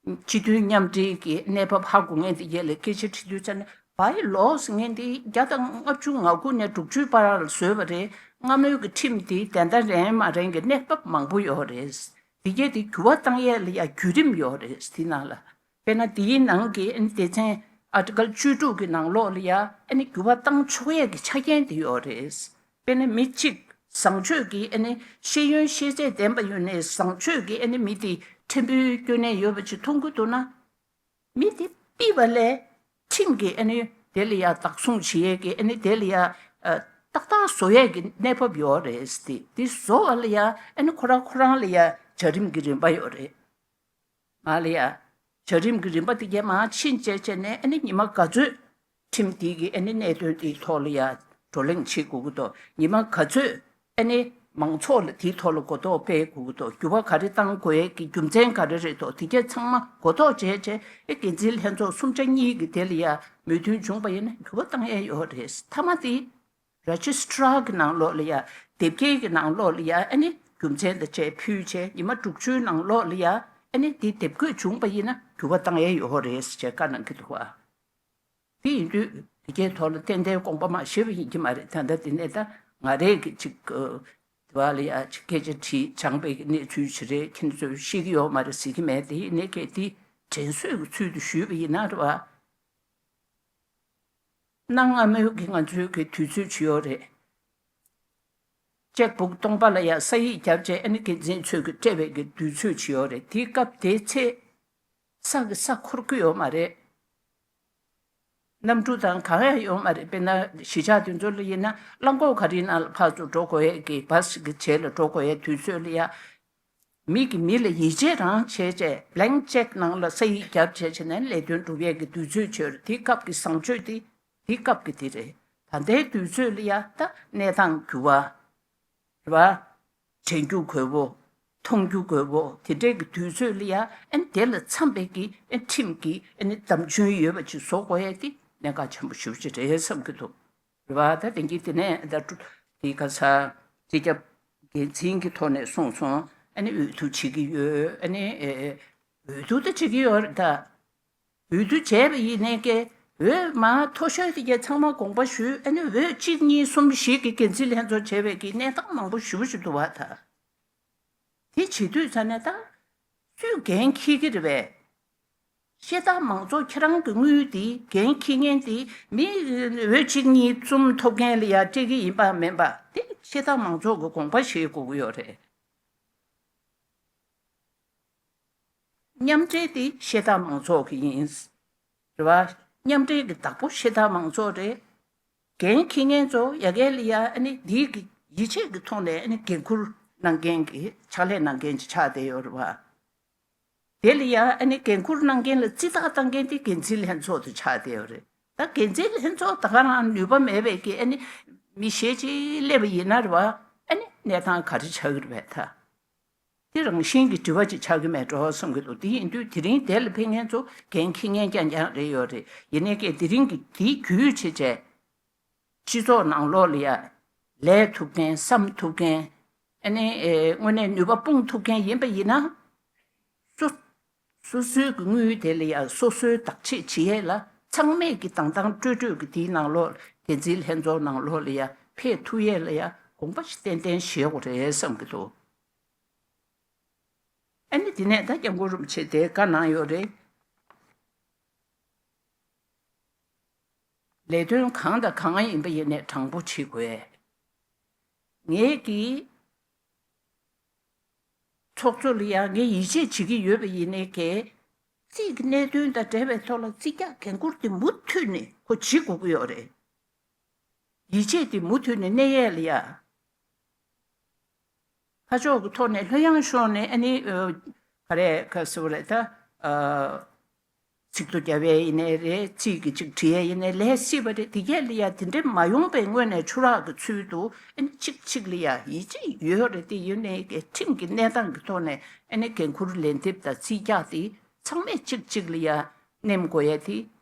སྤྱི་མཐུན་མཉམ་འབྲེལ་གྱི་གནས་བབ་ཧ་གོ་མཁན་དེ་གས་ལ་སྐད་ཆ་དྲི་དུས་ཙ་ནས་བྷའི་ལོ་ཟེར་མཁན་དེ་བརྒྱ་དང་ལྔ་བཅུ་ང་དགུ་ནས་དྲུག་ཅུའི་བར་ལ་བཟོས་པ་རེད། སྔ་མོའི་གི་ཁྲིམས་དེ་བདེན་མཐའ་རན་མ་རན་གྱི་གནས་བབ་མང་པོ་ཡོད་རེད། དེ་གས་དེ་འགྱུར་བ་བཏང་ཡས་ལ་ཡ་བརྒྱུད་རིམ་ཡོད་རེད་དེ་ནང་ལ། དཔེར་ན་དེའི་ནང་གི་ཨ་ནི་སྡེ་ཚན་Article བཅུ་དྲུག་གི་ནང་ལོགས་ལ་ཡ་ཨ་ནི་འགྱུར་བ་བཏང་ཆོག་ཡས་ཀྱི་ཆ་རྐྱེན་དེ་ཡོད་རེད། དཔེར་ན་མི་གཅིག་བཟང་སྤྱོད་ཀྱི་ཨ་ནི་ཤེས་ཡོན་ཤེས་ཚད་ལྡན་པ་ཡོད་ནའི་བཟང་སྤྱོད་ཀྱི་ཨ་ནི་མི་དེ་ཕྲན་བུའི་སྐྱོན་གནས་ཡོད་པ་ཅིག་མཐོང་གི་འདུག་ན། མི་དེ་ཕུད་པ་ལས་ཁྲིམས་ཀྱི་ཨ་ནི་དེ་ལ་ཡ་བདག་བཟུང་བྱེད་ཡས་ཀྱི་ཨ་ནི་དེ་ལ་ཡ་ཨ་ཏག་ཏག་བཟོ་ཡས་ཀྱི་གནས་བབ་ཡོད་རེད་དེ། དེ་བཟོ་བ་ལ་ཡ་ཨ་ནི་ཁོ་རང་ཁོ་རང་ལ་ཡ་བྱ་རིམ་གྱི་རིམ་པ་ཡོད་རེད། ང་ལ་ཡ། བྱ་རིམ་གྱི་རིམ་པ་དེ་གས་མར་ཕྱིན་བྱས་བྱས་ནས་ཨ་ནི་ཉི་མ་ག་ཚོད་ཁྲིམས་དེ་གི་ཨ་ནི་གནད་དོན་དེའི་ཐོག་ལ་ཡ་བགྲོ་གླེང་བྱེད་དགོས་ཀྱི་འདུག་ཉི་མ་ག་ཚོད་ཨ་ནི་ མང་ཚོགས་ལ་དེའི་ཐོག་ལ་གོ་རྟོགས་སྤེལ་དགོས་ཀྱི་འདུག་འགྱུར་བ་ག་རེ་གཏང་དགོས་ཀྱི་རྒྱུ་མཚན་ག་རེ་རེད་འདུག་དེ་གས་ཚང་མ་གོ་རྟོགས་བྱས་བྱས་ཨེ་འགན་འཛིན་ལྷན་ཚོགས་གསུམ་ཆ་གཉིས་ཀྱི་དེ་ལ་ཡ་མོས་མཐུན་བྱུང་པ་ཡིན་ན་འགྱུར་བ་གཏང་ཡས་ཡོད་རེད། མཐའ་མ་དེ་Registrar་གི་ནང་ལོགས་ལ་ཡ་དེབ་སྐྱེལ་གྱི་ནང་ལོགས་ལ་ཡ་ཨ་ནི་རྒྱུ་མཚན་དང་བཅས་ཕུལ་བྱས་ཉི་མ་དྲུག་ཅུའི་ནང་ལོགས་ལ་ཡ་ཨ་ནི་དེ་དེབ་འགོད་བྱུང་པ་ཡིན་ན་འགྱུར་བ་གཏང་ཡས་ཡོད་རེད་ཟེར་བྱས་བཀའ་གནང་གི་འདུག་བ། དེ་ཡིན་དུས་དེ་གའི་ཐོག་ལ་ཏན་ཏན་དགོངས་པ་མ་བཞེས་པ་ཡིན་གྱི་མ་རེད། ད་ལྟ་དེ་ནས་ད་ང་རས་ཀྱི་ཅིག་དེ་བ་ལ་ཡ་ཅིག་སྐད་ཆ་དྲིས་སྦྱངས་པའི་གནས་ཚུལ་ཞིག་རེད། ཁྱེད་ཚོས་ཤེས་ཀྱི་ཡོད་མ་རེད་ཟེར་གྱི་མེད། དེ་ཡིན་ནའི་གལ་ཏེ་དྲན་གསོས་ཀྱི་ཚུལ་དུ་ཞུས་པ་ཡིན་ན་རེད་བ། གནའ་སྔ་མོའི་གི་ང་ཚོའི་གི་དུས་ཚོད་ཅིག་ཡོད་རེད། ཅེག་བུག་སྟོང་པ་ལ་ཡ་ས་ཡིག་བརྒྱབ་བྱས་ཨ་ནི་འགན་འཛིན་ཚོས་གི་སྤྲད་པའི་གི་དུས་ཚོད་ཅིག་ཡོད་རེད། དེའི་སྐབས་དེའི་ཚེ་ས་གི་ས་འཁོར་གི་ཡོད་མ་རེད། གནམ་གྲུ་དང་གང་ཡང་ཡོད་མ་རེད། དཔེར་ན་གཞིས་ཆགས་དེ་ཚོ་ལ་ཡིན་ན་གླང་གོག་ག་རིའི་ནང་ལ་ཕར་ཚུར་འགྲོ་དགོས་ཡས་ཀྱི་བྷ་སི་གི་རྗེས་ལ་འགྲོ་དགོས་ཡས་དུས་ཚོད་ལ་ཡ། མི་གིས་མི་ལ་ཡིད་ཆེས་རང་བྱས་བྱས་blank check་ནང་ལ་ས་ཡིག་བརྒྱབ་བྱས་བྱས་ནས་ལས་དོན་སྒྲུབ་ཡས་ཀྱི་དུས་ཚོད་ཆོད་རེད། དེའི་སྐབས་ཀྱི་བཟང་སྤྱོད་དེ་དེའི་སྐབས་ཀྱི་དེ་རེད། ད་ལྟའི་དུས་ཚོད་ལ་ཡ་ད་གནས་སྟངས་འགྱུར་བ། རེད་བ། དྲན་རྒྱུ་དགོས་བོ། མཐོང་རྒྱུ་དགོས་བོ། དེ་འདྲའི་གི་དུས་ཚོད་ལ་ཡ་ཨན་དེ་ལ་འཚམ་པའི་གི་ཨན་ཁྲིམས་ཀྱི་ཨན་དམ་ཆོས་ཡོད་པ་ཅིག་བཟོ་དགོས་ཡ་དེ་གནད་འགག་ཆེན་པོ་ཞེ་པོ་ཅིག་རེད་བསམ་གྱི་འདུག་རེད་བ། ད་དེང་གི་དེ་ནས་ད་དེ་ག་ས་སྤྱི་ཁྱབ་འགན་འཛིན་གྱི་ཐོག་ནས་གསུངས་སོང་། ཨ་ནི་འོས་བསྡུ་བྱེད་ཀྱི་ཡོད། ཨ་ནི་ཨེ་འོས་བསྡུ་ད་བྱེད་ཀྱི་ཡོད་རེད་ད། འོས་བསྡུ་བྱས་པ་ཡིན་ནའི་ཀྱེ། འོས་མ་མཐོ་ཤོས་དེ་ཀྱེ་ཚང་མ་དགོངས་པ་ཞུས། ཨ་ནི་འོས་གཅིག་གཉིས་གསུམ་བཞི་གི་འགན་འཛིན་ལྷན་ཚོགས་བྱས་པའི་ཀྱི་གནས་སྟངས་མང་པོ་ཞེ་པོ་ཞིག་འདུག་བ་ད། དེ་བྱེད་དུས་ཙ་ནས་ད། སུས་འགན་འཁྱེར་གྱི་རེད་པས། ཤེས་ཐག་མང་ཚོགས་ཁྱེད་རང་གི་དངུལ་དེ་འགན་འཁྱེར་མཁན་དེ་མི་འོས་གཅིག་གཉིས་གསུམ་ཐོབ་མཁན་ལ་ཡ་སྤྲད་ཀྱི་ཡིན་པ་མིན་པ་དེ་ཤེས་ཐག་མང་ཚོགས་ཀྱི་དགོངས་པ་བཞེས་དགོས་ཀྱི་ཡོད་རེད། མཉམ་འབྲེལ་དེ་ཤེས་ཐག་མང་ཚོགས་ཀྱི་ཡིན། རེད་བ། མཉམ་འབྲེལ་གྱི་བདག་པོ་ཤེས་ཐག་མང་ཚོགས་རེད། འགན་འཁྱེར་མཁན་ཚོ་ཡ་གལ་ལ་ཡ་ཨ་ནི་འདིའི་གི་ཡིད་ཆེས་ཀྱི་ཐོག་ནས་ཨ་ནི་འགན་འཁུར་གནང་མཁན་གྱི་ཕྱག་ལས་གནང་མཁན་ཅིག་ཆགས་བསྡད་ཡོད་རེད་བ། དེ་ལ་ཡ་ཨ་ནི་འགན་འཁུར་གནང་མཁན་ལ་རྩིས་རྟགས་བཏང་མཁན་དེ་འགན་འཛིན་ལྷན་ཚོགས་དེ་ཆགས་བསྡད་ཡོད་རེད། ད་འགན་འཛིན་ལྷན་ཚོགས་ད་ག་རང་ནུས་པ་མེད་པའི་གི་ཨ་ནི་མི་གཞན་ཅིག་སླེབས་པ་ཡིན་ན་རེད་བ། ཨ་ནི་གནས་སྟངས་ག་རེ་ཆགས་ཀྱི་རེད་པས་ད། དེ་རང་བཞིན་གྱི་དྲི་བ་ཅིག་ཆགས་ཀྱི་མེད་འགྲོ་བསམ་གྱི་འདུག་དེ་ཡིན་དུས་དེ་རིང་དེ་ལ་ཕེབས་མཁན་ཚོ་འགན་འཁྱེར་མཁན་རྐྱང་རྐྱང་རེད་ཡོད་རེད། ཡིན་ནའི་ཀྱེ་དེ་རིང་གི་དེའི་བརྒྱུད་བྱས་བྱས། སྤྱི་ཚོགས་ནང་ལོགས་ལ་ཡ། ལས་ཐུབ་མཁན་བསམ་ཐུབ་མཁན། ཨ་ནི་ཨེ་དངོས་གནས་ནུས་པ་སྤུངས་ཐུབ་མཁན་ཡིན་པ་ཡིན་ན། སོ། སོ་སོའི་གི་དངུལ་དེ་ལ་ཡ་སོ་སོའི་བདག་གཅེས་བྱེད་ཡས་ལ་ཚང་མས་ཀྱི་དང་དང་སྤྲོས་སྤྲོས་ཀྱི་དེའི་ནང་ལོགས་འགན་འཛིན་ལྷན་ཚོགས་ནང་ལོགས་ལ་ཡ་ཕེབས་ཐུབ་ཡས་ལ་ཡ་དགོངས་པ་ཞིག་ཏན་ཏན་བཞེས་དགོས་རེད་བསམ་གྱི་འདུག་ཨ་ནི་དེ་ནས་ད་སྐྱབས་མགོན་རིན་པོ་ཆེ་དེ་བཀའ་གནང་ཡོད་རེད། ལས་དོན་གང་དང་གང་ཡིན་པ་ཡིན་ནས་དྲང་པོ་བྱེད་དགོས། ངས་ཀྱིས་ཚོགས་གཙོ་ལ་ཡང་ངས་ཡིད་ཆེས་བྱེད་ཀྱི་ཡོད་པ་ཡིན་ནའི་ཀྱེ། རྩིས་ཀྱི་གནད་དོན་དང་འབྲེལ་བའི་ཐོག་ལ་རྩིས་རྒྱག་འགན་འཁུར་དེ་མུ་མཐུད་ནས་ཁོ་བྱེད་དགོས་ཀྱི་ཡོད་རེད། ཡིད་ཆེས་དེ་མུ་མཐུད་ནས་གནས་ཡས་ལ་ཡ། ཁ་ཕྱོགས་ཀྱི་ཐོག་ནས་ལྷོད་ཡངས་ཕྱོགས་ནས་ཨ་ནི་ཨ། ག་རེ་ག་ཟེར་བ་རེད་ད། ཨ། ཚིག་ཐོ་རྒྱབ་ཡས་ཡིན་ནའི་རེད། རྩིས་ཀྱི་ཅིག་བྲིས་ཡས་ཡིན་ནའི་ལས་སྲིད་པ་རེད། དེ་གས་ལ་ཡ་དེ་འདྲས་མ་ཡོང་པའི་སྔོན་ནས་ཆུ་རགས་ཀྱི་ཚུལ་དུ་ཨ་ནི་གཅིག་གཅིག་ལ་ཡ་ཡིད་ཆེས་ཡོད་རེད། དེ་ཡོད་ནའི་ཀྱེ་ཁྲིམས་ཀྱི་གནས་སྟངས་ཀྱི་ཐོག་ནས་ཨ་ནི་འགན་འཁུར་ལན་འདེབས་དང་རྩིས་རྒྱག་དེ་ཚང་མས་གཅིག་གཅིག་ལ་ཡ་ནེམ་དགོས་ཡ་དེ་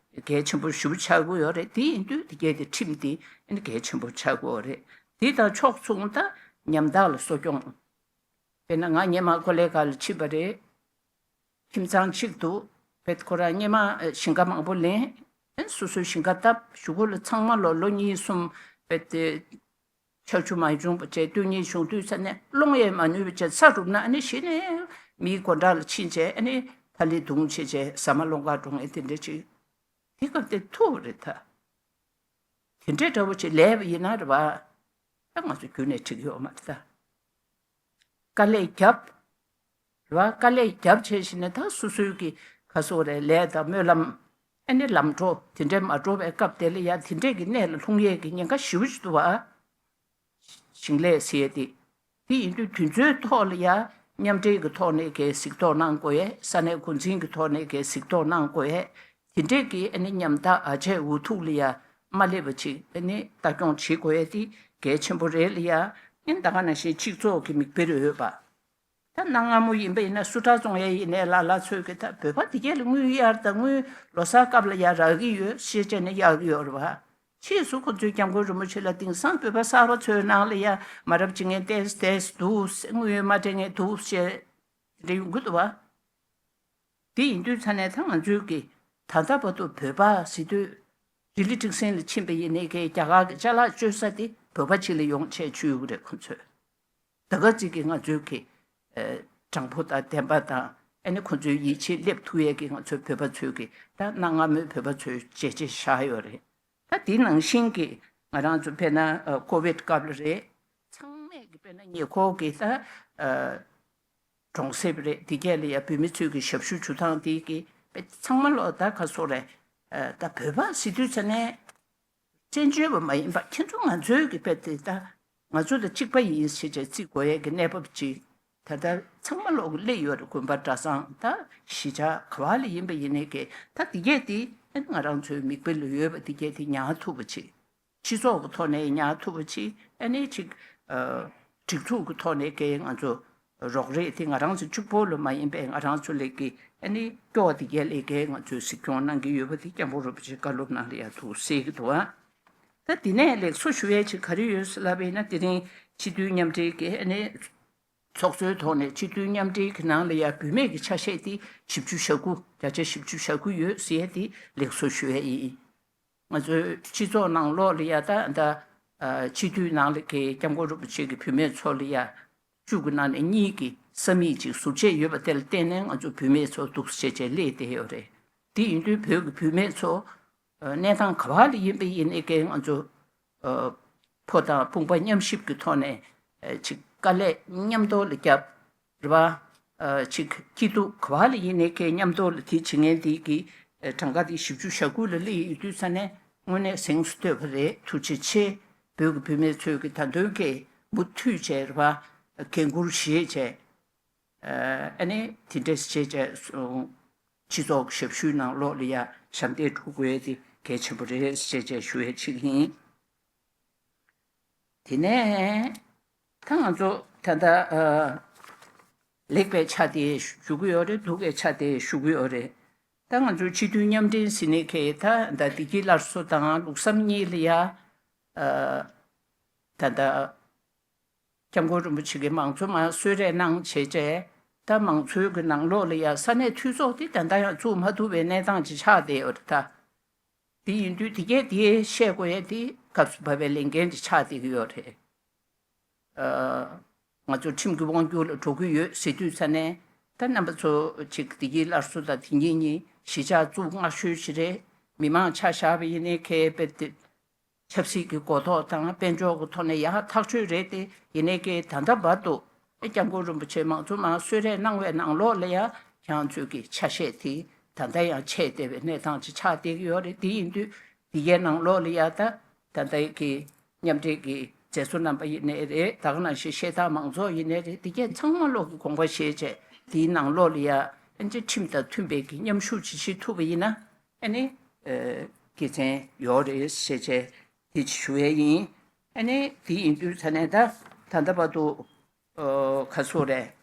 གལ་ཆེན་པོ་ཞེ་པོ་ཆགས་ཀྱི་ཡོད་རེད། དེ་ཡིན་དུས་དེ་གས་དེ་ཁྲིམས་དེ་ཨ་ནི་གལ་ཆེན་པོ་ཆགས་ཀྱི་ཡོད་རེད། དེ་དང་ཕྱོགས་མཚུངས་ད་ཉམ་ཐག་ལ་གསོ་སྐྱོང་། དཔེར་ན་ང་སྔོན་མ་ཀོ་ལི་གྷལ་ལ་ཕྱིན་པ་རེད། ཁྱིམ་ཚང་གཅིག་འདུག་དཔེ་ཁོ་རང་སྔོན་མ་ཞིང་ཁ་མང་པོ་ལེན། སོ་སོའི་ཞིང་ཁ་བཏབ། གཞུག་གུ་ལ་ཚང་མ་ལོ་ལོ་གཉིས་གསུམ་དཔེ་དེ་ཆར་ཆུ་མ་བྱུང་བ་བྱས་སྟོན་ཉིན་གཞུང་དུས་ས་ནས་སློང་ཡས་མ་ནུས་པ་བྱས་ས་རུབ་ན་ཨ་ནི་གཞི་ནས་མིའི་སྒོ་འགྲམ་ལ་ཕྱིན་བྱས་ཨ་ནི་ཐ་ལི་བརྡུངས་བྱས་བྱས་ཟ་མ་སློང་གར་འགྲོ་ངེས་དེ་འདྲ་ཅིག་དེ་སྐབས་དེ་ཐུག་རེད་ད། དེ་འདྲའི་འདྲ་བོ་ཅིག་ལས་པ་ཡིན་ན་རེད་བ། ད་ང་ཚོ་རྒྱུན་ནས་འགྲིག་ཡོད་མ་རེད་ད། དཀའ་ལས་བརྒྱབ། རེད་བ། དཀའ་ལས་བརྒྱབ་བྱས་ཤིང་ནས་ད་སོ་སོའི་གི་ཁ་སོ་རེ་ལས་དང་སྨོན་ལམ། ཨ་ནི་ལམ་འགྲོ་དེ་འདྲས་མ་འགྲོ་བའི་སྐབས་དེ་ལ་ཡ་དེ་འདྲས་ཀྱི་གནས་ལ་ལྷུང་ཡས་ཀྱི་ཉེན་ཁ་ཞེ་པོ་ཞིག་འདུག་བ། ཞིང་ལས་ཟེར་ཡས་དེ། དེ་ཡིན་དུས་དེ་ཚོའི་ཐོག་ལ་ཡ་མཉམ་འབྲེལ་གྱི་ཐོག་ནས་གའི་གཟིགས་རྟོག་གནང་དགོས་ཡས། ས་གནས་འགོ་འཛིན་གྱི་ཐོག་ནས་གའི་གཟིགས་རྟོག་གནང་དགོས་ཡས། དེ་འདྲས་ཀྱི་ཨ་ནི་ཉམ་ཐག་ཨ་ཆད་འུ་ཐུག་ལ་ཡ་མ་སླེབས་པ་ཅིག་ཨ་ནི་ལྟ་སྐྱོང་བྱེད་དགོས་ཡས་དེ་གལ་ཆེན་པོ་རེད་ལ་ཡ། ཨིན་ད་ག་ནང་བཞིན་སྤྱི་ཚོགས་ཀྱི་མིག་དཔེར་འོས་པ། ད་གནའ་སྔ་མོ་ཡིན་པ་ཡིན་ན་སུ་ཊ་བཙོང་ཡས་ཡིན་ནའི་ལ་ལ་ཚོས་ཀྱི་ད་བོད་པ་དེ་གས་ལ་དངུལ་གཡར་དང་དངུལ་ལོ་གསར་སྐབས་ལ་ཡར་རག་གི་ཡོད་ཞེས་བྱས་ནས་གཡར་གི་ཡོད་རེད་བ། ཕྱིས་སུ་ཁོ་ཚོས་སྐྱབས་མགོན་རིན་པོ་ཆེ་ལ་དེང་སང་བོད་པ་གསར་པ་ཚོའི་ནང་ལ་ཡ་མ་རབས་བྱེད་མཁན་ཏོག་ཙམ་ཏོག་ཙམ་འདུག་དངུལ་མ་སྤྲད་མཁན་འདུག་ཞེས་དེ་འདྲ་ཡོང་གི་འདུག་བ། དེ་ཡིན་དུས་ཙ་ནས་ད་ང་ཚོའི་གི་ད་ལྟ་བར་དུ་བོད་པ་ཟེར་དུས་རི་ལི་ཀྲིག་སེང་ལ་ཕྱིན་པ་ཡིན་ནའི་གི་རྒྱ་གར་གི་ཅ་ལག་སྤྱོད་ས་དེ་བོད་པ་ཅིག་ལ་ཡོང་བྱས་བཅུག་ཡོད་རེད་ཁོ་ཚོས། ད་ག་ཅིག་གི་ང་ཚོའི་གི་ཨ་དྲང་པོ་དང་བདེན་པ་དང་ཨ་ནི་ཁོ་ཚོའི་ཡིད་ཆེས་སླེབས་ཐུབ་ཡས་གི་ང་ཚོའི་བོད་པ་ཚོའི་གི་ད་གནའ་སྔ་མོའི་བོད་པ་ཚོའི་བྱས་རྗེས་བཞག་ཡོད་རེད། ད་དེ་ནང་བཞིན་གི་ང་རང་ཚོ་དཔེར་ན་ཨ་ཀོ་བིད་སྐབས་ལ་རེད། ཚང་མས་གི་དཔེར་ན་ཉེ་འཁོར་གི་ད་ཨ་གྲོང་གསེབ་རེད་དེ་གས་ལ་ཡ་བོད་མི་ཚོས་གི་ཞབས་ཞུ་ཞུ་སྟངས་དེ་གི་དཔེ་ཚང་མ་ལོག་ད་ག་སོ་རེད། ཨ་ད་བོད་པ་ཟེར་དུས་ཙ་ནས་བཙན་བྱོལ་བ་མ་ཡིན་པ་ཁྱེད་ཚོ་ང་ཚོའི་གི་དཔེ་དེ་ད་ང་ཚོ་དང་གཅིག་པ་ཡིན་ཞེས་བྱས་བརྩི་དགོས་ཡས་གི་གནས་བབ་ཅིག་ད་ལྟ་ཚང་མ་ལོག་གི་སླེབས་ཡོད་རེད། དགོན་པ་གྲྭ་ཚང་ད་གཞིས་ཆགས་ག་བ་ལ་ཡིན་པ་ཡིན་ནའི་གི་ད་དེ་གས་དེ་ཨ་ནི་ང་རང་ཚོའི་མིག་དཔེ་ལ་ཡོད་པ་དེ་གས་དེ་ཉར་ཐུབ་པ་ཅིག་སྤྱི་ཚོགས་ཀྱི་ཐོག་ནས་ཉར་ཐུབ་པ་ཅིག་ཨ་ནི་ཅིག་ཨ་སྒྲིག་འཛུགས་ཀྱི་ཐོག་ནས་ཀྱི་ང་ཚོ་རོགས་རེས་དེ་ང་རང་ཚོ་གཅིག་པོ་ལ་མ་ཡིན་པའི་ང་རང་ཚོ་ལས་ཀྱི་ཨ་ནི་སྐྱོ་བ་དེ་གས་ལས་ཀའི་ང་ཚོས་གཟིགས་སྐྱོང་གནང་གི་ཡོད་པ་དེ་སྐྱབས་མགོན་རིན་པོ་ཆེའི་བཀའ་སློབ་ནང་ལ་ཡང་ཐུགས་གསལ་གྱི་འདུག་ཨ། ད་དེ་ནས་ལེགས་སོ་ཞུ་ཡས་ཅིག་ག་རེ་ཡོད་ཟེར་ལབ་པ་ཡིན་ན་དེ་རིང་སྤྱི་འཐུས་མཉམ་འབྲེལ་གྱི་ཨ་ནི་ཚོགས་གཙོའི་ཐོག་ནས་སྤྱི་འཐུས་མཉམ་འབྲེལ་གྱི་ནང་ལ་ཡང་བུད་མེད་ཀྱི་ཆ་ཤས་དེ་བཞི་བཅུ་ཞེ་དགུ་བརྒྱ་ཆ་བཞི་བཅུ་ཞེ་དགུ་ཡོད་ཟེར་ཡས་དེ་ལེགས་སོ་ཞུ་ཡས་ཡིན། ང་ཚོའི་སྤྱི་ཚོགས་ནང་ལོགས་ལ་ཡ་ད་ད་ཨ་སྤྱི་འཐུས་ནང་ལ་གི་སྐྱབས་མགོན་རིན་པོ་ཆེ་གི་བུད་མེད་ཚོ་ལ་ཡ་བཅུ་གི་ནང་ནས་གཉིས་ཀྱི་ས་མིག་ཅིག་ཟུར་བཅད་ཡོད་པ་དེ་ལ་བརྟེན་ནས་ང་ཚོ་བུད་མེད་ཚོ་འདུག་སེ་བྱས་བྱས་སླེབས་བསྡད་ཡོད་རེད། དེ་ཡིན་དུས་བོད་ཀྱི་བུད་མེད་ཚོ་ཨ་གནས་སྟངས་ག་བ་ལ་ཡིན་པ་ཡིན་ནའི་གི་ང་ཚོ་ཨ་ཕོ་དང་དཔུང་པ་མཉམ་གཤིབ་ཀྱི་ཐོག་ནས་ཨ་ཅིག་དཀའ་ལས་མཉམ་དུ་ལ་བརྒྱབ། རེད་པ། ཨ་ཅིག་སྐྱིད་སྡུག་ག་བ་ལ་ཡིན་ནའི་ཁའི་མཉམ་དུ་ལ་དེ་བྱེད་མཁན་དེ་གི་ཨ་གྲངས་ཀ་དེ་བཞི་བཅུ་ཞེ་དགུ་ལ་སླེབས་ཡོད་དུས་ཙ་ནས་དངོས་གནས་གཟེངས་སུ་བསྟོད་པ་རེད། ཐུགས་རྗེ་ཆེ། བོད་ཀྱི་བུད་མེད་ཚོས་ཀྱི་ད་དུང་གི་མུ་མཐུད་བྱས་རེད་པ། འགན་འཁུར་བཞེས་བྱས། ཨ་ནི་དེ་འདྲས་བྱས་བྱས་སྤྱི་ཚོགས་ཞབས་ཞུའི་ནང་ལོགས་ལ་ཡ་ཞབས་འདེགས་སྒྲུབ་དགོས་དེ་གལ་ཆེན་པོ་རེད་ཅེས་བྱས་ཞུ་ཡས་ཅིག་ཡིན། དེ་ནས་ད་ང་ཚོ་ད་ལྟ་ཨ་ལེགས་པའི་ཆ་དེ་ཞུ་གི་ཡོད་རེད། སྡུག་པའི་ཆ་དེ་ཞུ་གི་ཡོད་རེད། ད་ང་ཚོ་སྤྱི་འཐུས་མཉམ་འབྲེལ་ཟེར་ནས་ཁའི་ད་ད་བདེ་སྐྱིད་སླར་གསོ་དང་ལུགས་བསམ་གཉིས་ལ་ཡ་ཨ་ད་ད་སྐྱབས་མགོན་རིན་པོ་ཆེ་གིས་མང་གཙོ་མར་གསོལ་རས་གནང་བྱས་བྱས་ད་མང་གཙོའི་གི་ནང་ལོགས་ལ་ཡ་ས་གནས་འཐུས་ཚོགས་དེ་ད་ལྟ་ཡང་བཙུགས་མ་ཐུབ་པའི་གནས་སྟངས་ཅིག་ཆགས་བསྡད་ཡོད་རེད་ད། དེ་ཡིན་དུས་དེ་གས་དེ་བཤད་དགོས་ཡས་དེ་སྐབས་སུ་བབས་པའི་ལས་འགན་དེ་ཆགས་བསྡད་ཀྱི་ཡོད་རེད། ཨ་ང་ཚོ་ཁྲིམས་ཀྱི་དབང་སྒྱུར་ལ་འགྲོ་གི་ཡོད་ཟེར་དུས་ཙ་ནས་ད་རྣམ་པ་ཚོ་ཅིག་བདེ་སྐྱིད་སླར་གསོ་དང་དེ་གཉིས་གཉིས་གཞིས་ཆགས་བཙུགས་སྔ་ཤོས་ཤིག་རེད། མི་མང་ཆ་བཞག་པ་ཡིན་ནའི་ཁའི་དཔེ་དེ་ཆབ་སྲིད་ཀྱི་གོ་རྟོགས་དང་དཔལ་འབྱོར་གྱི་ཐོག་ནས་ཡག་ཐག་ཆོད་རེད་དེ། ཡིན་ནའི་ཀའི་ད་ལྟ་བར་དུ་ཨེ་སྐྱབས་མགོན་རིན་པོ་ཆེ་མང་གཙོ་མར་གསོལ་རས་གནང་བའི་ནང་ལོགས་ལ་ཡ་ཁྱེད་རང་ཚོས་ཀྱི་ཆ་ཤས་དེ་ད་ལྟ་ཡང་ཆད་བསྡད་པའི་གནས་སྟངས་ཅིག་ཆགས་བསྡད་ཀྱི་ཡོད་རེད། དེ་ཡིན་དུས་དེ་གའི་ནང་ལོགས་ལ་ཡ་ད་ད་ལྟའི་ཀྱི་མཉམ་འབྲེལ་གྱི་མཛད་གཙོ་རྣམ་པ་ཡིན་ནའི་རེད། ད་ག་ནང་བཞིན་ཤེས་ཐག་མང་ཚོགས་ཡིན་ནའི་རེད། དེ་གའི་ཚང་མ་ལོག་གི་དགོངས་པ་བཞེས་བྱས་དེའི་ནང་ལོགས་ལ་ཡ་ཨེ་ཅིག་ཁྲིམས་དང་མཐུན་པའི་ཀྱི་མཉམ་ཞུགས་ཅིག་བྱེད་ཐུབ་པ་ཡིན་ན། ཨ་ནི་ཨ་དགེ་མཚན་ཡོད་རེད་ཟེར་བྱས་དེ་ཞུ་ཡས་ཡིན། ཨ་ནི་དེ་ཡིན་དུས་ད་ནས་ད་ད་ལྟ་བར་དུ་ཨ་ག་ཚོད་རེད།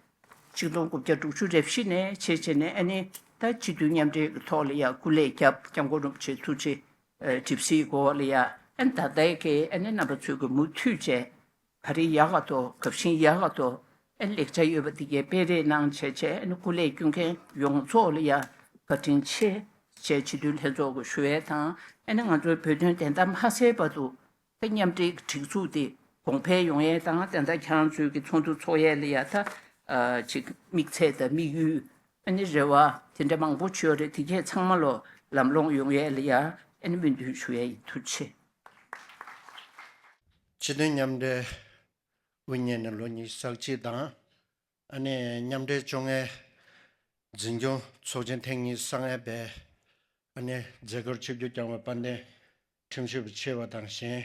ཆིག་སྟོང་དགུ་བརྒྱ་དྲུག་ཅུ་རེ་བཞི་ནས་བྱས་བྱས་ནས་ཨ་ནི་ད་སྤྱི་འཐུས་མཉམ་འབྲེལ་གྱི་ཐོག་ལ་ཡ་སྐུ་ལས་བརྒྱབ། སྐྱབས་མགོན་རིན་པོ་ཆེ་ཐུགས་རྗེ་ཨ་གྲིབ་བསིལ་སྒོ་ལ་ཡ་ཨ་ནི་ད་ལྟའི་གི་ཨ་ནི་རྣམ་པ་ཚོས་ཀྱི་མུ་མཐུད་བྱས། ག་རེ་ཡག་ག་འདུག་གབ་ཤིང་ཡག་ག་འདུག་ཨེ་ལེགས་ཆ་ཡོད་པ་དེ་གའི་སྤེལ་རེས་གནང་བྱས་བྱས་ཨེ་ནི་སྐུ་ལས་སྐྱོན་མཁན་ཡོངས་རྫོགས་ལ་ཡ་བཀའ་དྲིན་ཆེ་ཞེས་སྤྱི་འཐུས་ལྷན་ཚོགས་ཀྱི་ཞུ་ཡས་དང་། ཨེ་ནི་ང་ཚོའི་བོད་དོན་བདེན་མཐའ་མ་གསལ་བར་དུ་ད་མཉམ་འབྲེལ་གྱི་སྒྲིག་འཛུགས་དེ་གོང་འཕེལ་ཡོང་ཡས་དང་། ད་ལྟ་ཁྱེད་རང་ཚོའི་གི་ཚོགས་འདུ་ཚོགས་ཡས་ལ་ཡ་ད་ཨ་ཅིག་དམིགས་ཚད་དང་དམིགས་ཡུལ་ཨེ་ནི་རེ་བ་དེ་འདྲ་མང་པོ་ཅིག་ཡོད་རེད། དེ་གས་ཚང་མ་ལོ་ལམ་ལྷོང་ཡོང་ཡས་ལ་ཡ་ཨེ་ནི་སྨོན་འདུན་ཞུ་ཡས་ཡིན། ཐུགས་རྗེ་ཆེ། སྤྱི་མཐུན་མཉམ་འབྲེལ་དབུ་བརྙེས་ནས་ལོ་ཉི་ཤུ་རྩ་གཅིག་དང་། ཨ་ནི་མཉམ་འབྲེལ་བཅོ་ལྔའི་འཛིན་སྐྱོང་ཚོགས་ཆེན་ཐེངས་གཉིས་གསང་བའི་བའི་ཨ་ནི་མཛད་སྒོར་ཆིབས་བསྒྱུར་བསྐྱངས་པའི་དཔལ་ལྡན་ཁྲིམས་ཞིབ་པ་ཆེ་བ་དང་གཞན།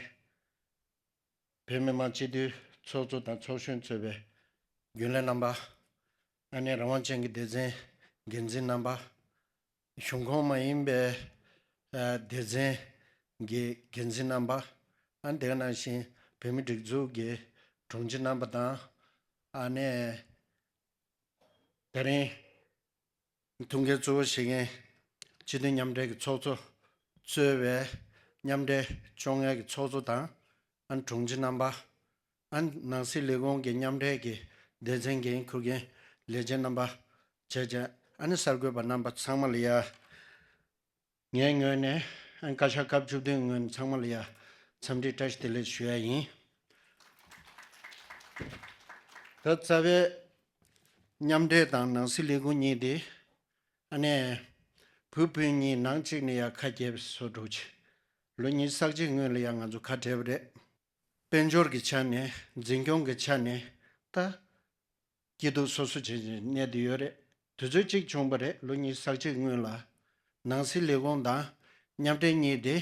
བོད་མི་མང་སྤྱི་འཐུས་ཚོགས་གཙོ་དང་ཚོགས་གཞོན་གཙོས་པའི་རྒྱུན་ལས་རྣམ་པ། ཨ་ནི་རང་དབང་ཅན་གྱི་སྡེ་ཚན་འགན་འཛིན་རྣམ་པ། གཞུང་ཁོངས་མ་ཡིན་པའི་ཨ་སྡེ་ཚན་གྱི་འགན་འཛིན་རྣམ་པ། ཨ་ནི་དེ་ག་ནང་བཞིན་བོད་མི་སྒྲིག་འཛུགས་ཀྱི་ དྲུང་ཆེ་རྣམ་པ་དང་། ཨ་ནེ། དེ་རིང་ཐུགས་འགན་གཙོ་བོ་བཞེས་མཁན་སྤྱི་མཐུན་མཉམ་འབྲེལ་གྱི་ཚོགས་གཙོ་གཙོས་པའི་མཉམ་འབྲེལ་བཅོ་ལྔའི་གི་ཚོགས་གཙོ་དང་། ཨ་ནི་དྲུང་ཆེ་རྣམ་པ། ཨ་ནི་ནང་སྲིད་ལས་ཁུངས་ཀྱི་མཉམ་འབྲེལ་གྱི་སྡེ་ཚན་འགན་འཁུར་མཁན་ལས་བྱེད་རྣམ་པ་བཅས་བཅས། ཨ་ནི་གསར་འགོད་པ་རྣམ་པ་ཚང་མ་ལ་ཡ། ངའི་ངོས་ནས་ཨ་ནི་བཀའ་ཤག་སྐབས་བཅུ་བདུན་ངོས་ནས་ཚང་མ་ལ་ཡ་འཚམས་འདྲི་བཀྲ་ཤིས་བདེ་ལེགས་ཞུ་ཡ་ཡིན། ད་རྩ་བའི་མཉམ་འབྲེལ་དང་ནང་སྲིད་ལས་ཁུངས་གཉིས་དེ། ཨ་ནེ། བུ་སྤུན་གཉིས་ནང་གཅིག་ནས་ཡ་ཁ་གྱེས་པའི་བཟོ་འདྲ་ཅིག་ལོ་ཉི་ཤུ་རྩ་གཅིག་སྔོན་ལ་ཡ་ང་ཚོ་ཁ་བྲལ་བ་རེད། དཔལ་འབྱོར་གྱི་ཆ་ནས། འཛིན་སྐྱོང་གི་ཆ་ནས། ད་སྐྱིད་སྡུག་སོ་སོ་བྱེད་བྱེད་གནས་བསྡད་ཡོད་རེད། དུས་ཚོད་གཅིག་བྱུང་བ་རེད། ལོ་ཉི་ཤུ་རྩ་གཅིག་སྔོན་ལ་ནང་སྲིད་ལས་ཁུངས་དང་མཉམ་འབྲེལ་གཉིས་དེ་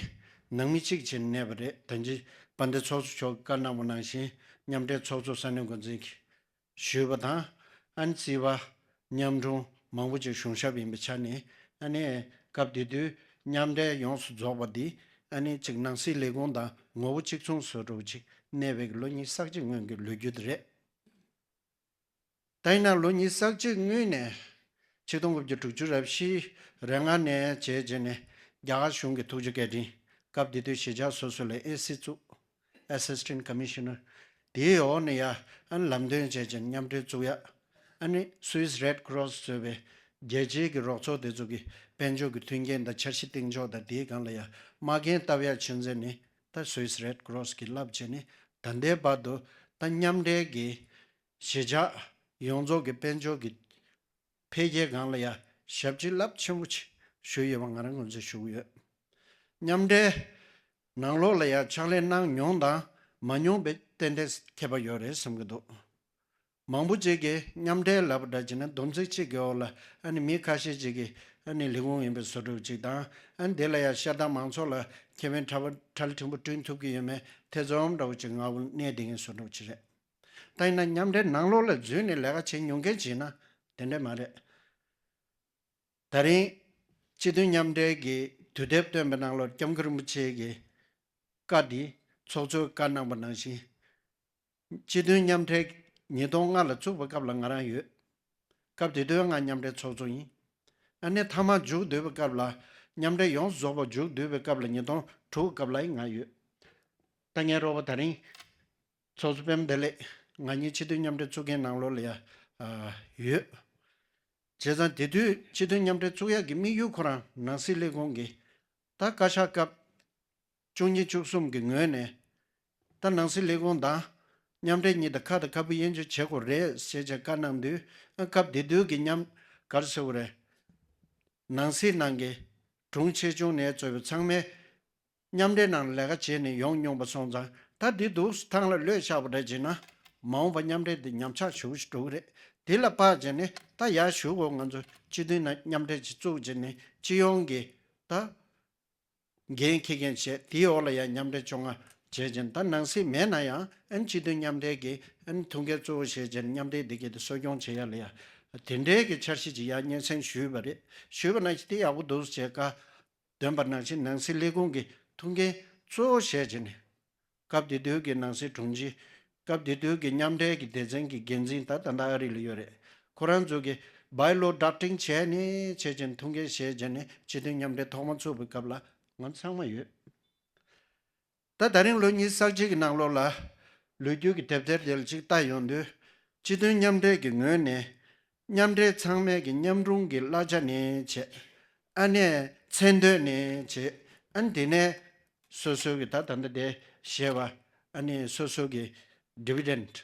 ནང་མི་གཅིག་བྱས་ནས་གནས་པ་རེད། ད་ཅི་དཔལ་ལྡན་ཚོགས་གཙོ་མཆོག་གིས་བཀའ་གནང་བ་ནང་བཞིན་མཉམ་འབྲེལ་ཚོགས་གཙོ་ས་གནས་འགོ་འཛིན་གྱིས་ཞུས་པ་དང་། ཨ་ནི་རྩིས་པ། མཉམ་དྲུང་མང་པོ་ཅིག་གཞུང་ཞབས་ཡིན་པའི་ཆ་ནས། ཨ་ནི་སྐབས་དེ་དུས་མཉམ་འབྲེལ་ཡོངས་སུ་རྫོགས་པ་འདི། ཨ་ནི་གཅིག་ནང་སྲིད་ལས་ཁུངས་དང་ངོ་བོ་གཅིག་མཚུངས་བཟོ་འདྲ་ཅིག་གནས་པའི་ལོ་ཉི་ཤུ་རྩ་གཅིག་སྔོན་གྱི་ལོ་རྒྱུས་དེ་རེད། ད་ཡིན་ན་ལོ་ཉི་ཤུ་རྩ་གཅིག་སྔོན་ནས་ཆིག་སྟོང་དགུ་བརྒྱ་དྲུག་ཅུ་རེ་བཞི་རེ་ལྔ་ནས་བྱས་རྗེས་ནས་རྒྱ་གར་གཞུང་གི་ཐུགས་རྗེ་བཀའ་དྲིན། སྐབས་དེ་དུས་གཞིས་ཆགས་སོ་སོ་ལ་ཨེ་སི་བཙུགས། Assistant Commissioner། དེའི་འོག་ནས་ཡ་ཨ་ནི་ལམ་སྟོན་བྱས་རྗེས་མཉམ་འབྲེལ་བཙུགས་ཡ། ཨ་ནི་Swiss Red Cross་ཟེར་བའི་རྒྱལ་སྤྱིའི་གི་རོགས་ཚོགས་དེ་ཚོ་གི་དཔལ་འབྱོར་གྱི་མཐུན་རྐྱེན་དང་འཆར་གཞི་སྟེང་ཕྱོགས་དང་། དེའི་སྒང་ལ་ཡ་མ་འགན་བཏབ་ཡ་ཆུད་ཟོས་ནས། ད་Swiss Red Cross་གི་རླབས་བྱས་ནས་ད་ལྟའི་བར་དུ་ད་མཉམ་འབྲེལ་གྱི་གཞིས་ཆགས་ཡོངས་རྫོགས་ཀྱི་དཔལ་འབྱོར་གྱི་འཕེལ་རྒྱས་སྒང་ལ་ཡ་ཞབས་ཕྱི་རླབས་ཆེན་པོ་ཅིག་ཞུས་ཡོད་པ་ང་རང་ངོས་འཛིན་ཞུ་གི་ཡོད། མཉམ་འབྲེལ་ནང་ལོགས་ལ་ཡ་ཕྱག་ལས་གནང་མྱོང་དང་མ་མྱོང་བའི་ཏན་ཏན་ཁྱད་པར་ཡོད་རེད་བསམ་གྱི་འདུག། མང་པོ་ཅིག་གིས་མཉམ་འབྲེལ་ལབ་པ་འདྲ་བྱས་ན་སྡོམ་རྩིས་གཅིག་གི་འོག་ལ་ཨ་ནི་མི་ཁ་ཤས་ཅིག་གིས་ཨ་ནི་ལས་ཁུངས་ཡིན་པའི་བཟོ་འདྲ་ཅིག་དང་། ཨ་ནི་དེ་ལ་ཡ་ཤ་སྟག་མང་ཚོགས་ལ་ཁེ་ཕན་ཁྲ་བ་ཁྲ་ལ་ཕྲན་བུ་བསྐྲུན་ཐུབ་ཀྱི་ཡོད་མེད་ཐེ་ཚོམ་འདྲ་བོ་ཅིག་ངང་པོ་གནས་བསྡད་མཁན་བཟོ་འདྲ་ཅིག་རེད། ད་ཡིན་ན་མཉམ་འབྲེལ་ནང་ལོགས་ལ་འཛུལ་ནས་ལས་ཀ་བྱེད་མྱོང་མཁན་བྱས་ན་དེ་འདྲ་མ་རེད། ད་རིང་སྤྱི་མཐུན་མཉམ་འབྲེལ་གྱི་དུས་དེབ་བཏོན་པའི་ནང་ལོགས་སྐྱབས་མགོན་རིན་པོ་ཆེ་གི་བཀའ་འདི་ཚོགས་གཙོས་བཀའ་གནང་པ་ནང་བཞིན། སྤྱི་མཐུན་མཉམ་འབྲེལ་ཉིས་སྟོང་ལྔ་ལ་བཙུགས་པའི་སྐབས་ལ་ང་རང་ཡོད། སྐབས་དེ་དུས་ང་མཉམ་འབྲེལ་ཚོགས་གཙོ་ཡིན། ཨ་ནི་མཐའ་མ་མཇུག་བསྡུ་བའི་སྐབས་ལ། མཉམ་འབྲེལ་ཡོངས་རྫོགས་པ་མཇུག་བསྡུ་བའི་སྐབས་ལ་ཉིས་སྟོང་དྲུག་སྐབས་ལ་ཡང་ང་ཡོད། ད་ངའི་རོགས་པ་ད་རིང་ཚོགས་གཙོ་པད་མ་བདེ་ལེགས་ང་གཉིས་སྤྱི་མཐུན་མཉམ་འབྲེལ་བཙུགས་མཁན་ནང་ལོགས་ལ་ཡ་ཨ་ཡོད། བྱས་ཙང་དེ་དུས་སྤྱི་མཐུན་མཉམ་འབྲེལ་བཙུགས་ཡག་གི་དམིགས་ཡུལ་ཁོ་རང་ནང་སྲིད་ལས་ཁུངས་ཀྱི། ད་བཀའ་ཤག་སྐབས་བཅུ་གཉིས་བཅུ་གསུམ་གྱི་ངོས་ནས། ད་ནང་སྲིད་ལས་ཁུངས་དང་མཉམ་འབྲེལ་གཉིས་དང་ཁ་དང་ཁ་པོ་དབྱེ་འབྱེད་བྱེད་དགོས་རེད་ཟེར་བྱས་བཀའ་གནང་དུས། ཨ་སྐབས་དེ་དུས་ཀྱི་མཉམ་ག་རེ་ཟེར་དགོས་རེད། ནང་སྲིད་ནང་གི་དྲུང་ཆེ་ཆུང་ནས་གཙོས་པའི་ཚང་མས་མཉམ་འབྲེལ་ནང་ལས་ཀ་བྱས་ནས་ཡོང་མྱོང་པ་སོང་ཙང་། ད་འདི་འདུག་ཐང་ལ་བློས་བཞག་པ་འདྲ་བྱས་ན། མ་འོངས་པ་མཉམ་འབྲེལ་འདི་ཉམས་ཆག་ཞེ་པོ་ཞིག་འགྲོ་གི་རེད། དེ་ལ་དཔག་བྱས་ནས་ད་ཡར་ཞུ་དགོས། ང་ཚོ་སྤྱི་མཐུན་ནང་མཉམ་འབྲེལ་ཅིག་བཙུགས་བྱས་ནས་སྤྱི་ཡོངས་ཀྱི་ད་འགན་འཁྱེར་མཁན་བྱས། དེའི་འོག་ལ་ཡང་མཉམ་འབྲེལ་བཅོ་ལྔ་བྱས་བྱས་ནས། ད་ནང་སྲིད་མེད་ན་ཡང་ཨ་ནི་སྤྱི་མཐུན་མཉམ་འབྲེལ་གྱི་ཨ་ནི་ཐུགས་འགན་གཙོ་བོ་བཞེས་བྱས་ནས་མཉམ་འབྲེལ་འདི་གའི་དེ་གསོ་སྐྱོང་བྱེད་ཡ་ལ་ཡ་དེ་འདྲའི་གི་འཆར་གཞི་ཅིག་ཡར་སྙན་སེང་ཞུས་པ་རེད། ཞུས་པ་ནང་བཞིན་དེ་ཡག་པོ་འདུག་ཟེར་བཀའ་འདོན་པ་ནང་བཞིན་ནང་སྲིད་ལས་ཁུངས་ཀྱི་ཐུགས་འགན་གཙོ་བོ་བཞེས་བྱས་ནས། སྐབས་དེ་དུས་ཀྱི་ནང་སྲིད་དྲུང་ཆེ། སྐབས་དེ་དུས་ཀྱི་མཉམ་འབྲེལ་གྱི་སྡེ་ཚན་གྱི་འགན་འཛིན་ད་ད་ལྟ་ཨ་རི་ལ་ཡོད་རེད། ཁོ་རང་ཚོ་གིས་བའི་ལོ་ཌག་ཊིང་བྱས་ནས་བྱས་བྱས་ནས་ཐུགས་འགན་བཞེས་བྱས་ནས་སྤྱི་མཐུན་མཉམ་འབྲེལ་ཐོག་མ་བཙུགས་པའི་སྐབས་ལ་ང་ཚང་མ་ཡོད། ད་ད་རིང་ལོ་ཉི་ཤུ་རྩ་གཅིག་གི་ནང་ལོགས་ལ་ལོ་རྒྱུས་ཀྱི་དེབ་ཐེར་དེ་ལ་ཅིག་ལྟ་ཡོང་དུས། སྤྱི་མཐུན་མཉམ་འབྲེལ་གྱི་ངོས་ནས་མཉམ་འབྲེལ་ཚང་མས་ཀྱི་མཉམ་དྲུང་གི་གླ་ཆ་ནས་བྱས། ཨ་ནེ་མཚན་སྡོད་ནས་བྱས། ཨ་ནི་དེ་ནས་སོ་སོའི་གི་ད་ད་ལྟ་དེ་བཞེས་པ། ཨ་ནི་སོ་སོ་གི་ཌི་བི་ཌེན་ཌི།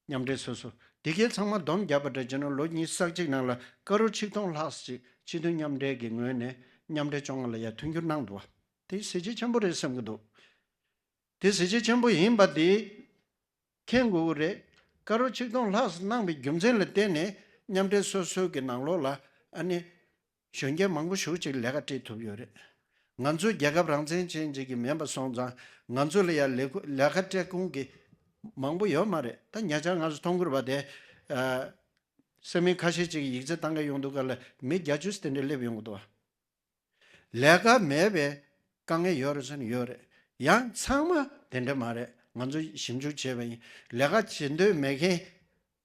མཉམ་འབྲེལ་སོ་སོ་དེ་གའི་ཚང་མ་བསྡོམས་བརྒྱབ་པ་འདྲ་བྱས་ན་ལོ་ཉི་ཤུ་རྩ་གཅིག་ནང་ལ་ཀ་རོར་ཆིག་སྟོང་ལྷག་ཅིག་སྤྱི་མཐུན་མཉམ་འབྲེལ་གྱི་ངོས་ནས་མཉམ་འབྲེལ་བཅོ་ལྔ་ལ་ཡ་མཐུན་འགྱུར་གནང་འདུག་བ། དེ་གཟི་བརྗིད་ཆེན་པོ་རེད་བསམ་གྱི་འདུག། དེ་གཟི་བརྗིད་ཆེན་པོ་ཡིན་པ་དེ་མཁྱེན་དགོས་ཀྱི་རེད། ཀ་རོར་ཆིག་སྟོང་ལྷག་གནང་བའི་རྒྱུ་མཚན་ལ་བརྟེན་ནས་མཉམ་འབྲེལ་སོ་སོའི་གི་ནང་ལོགས་ལ་ཨ་ནི་གཞོན་སྐྱེས་མང་པོ་ཞེ་པོ་ཅིག་ལས་ཀ་སྤྲད་ཐུབ་ཡོད་རེད། ང་ཚོ་རྒྱལ་ཁབ་རང་བཙན་ཅན་ཅིག་གི་མིན་པ་སོང་ཙང་ང་ཚོ་ལ་ཡ་ལས་ཁུ་ལས་ཀ་སྤྲད་ཁུངས་ཀྱི་མང་པོ་ཡོད་མ་རེད། ད་ཉེ་ཆར་ང་ཚོ་ཐོང་གུར་བ་དེ་ཨ་ས་མིག་ཁ་ཤས་ཅིག་གིས་ཡིག་ཚད་བཏང་ག་ཡོང་དུས་སྐབས་ལ་མི་བརྒྱད་ཅུ་དེ་འདྲ་སླེབས་ཡོང་གི་འདུག་བ། ལས་ཀ་མེད་པའི་དཀའ་ངལ་ཡོད་རེད་ཟེར་ན་ཡོད་རེད། ཡང་ཚང་མ་དེ་འདྲ་མ་རེད། ང་ཚོ་ཞིབ་འཇུག་བྱས་པ་ཡིན། ལས་ཀ་བྱེད་འདོད་མེད་མཁན།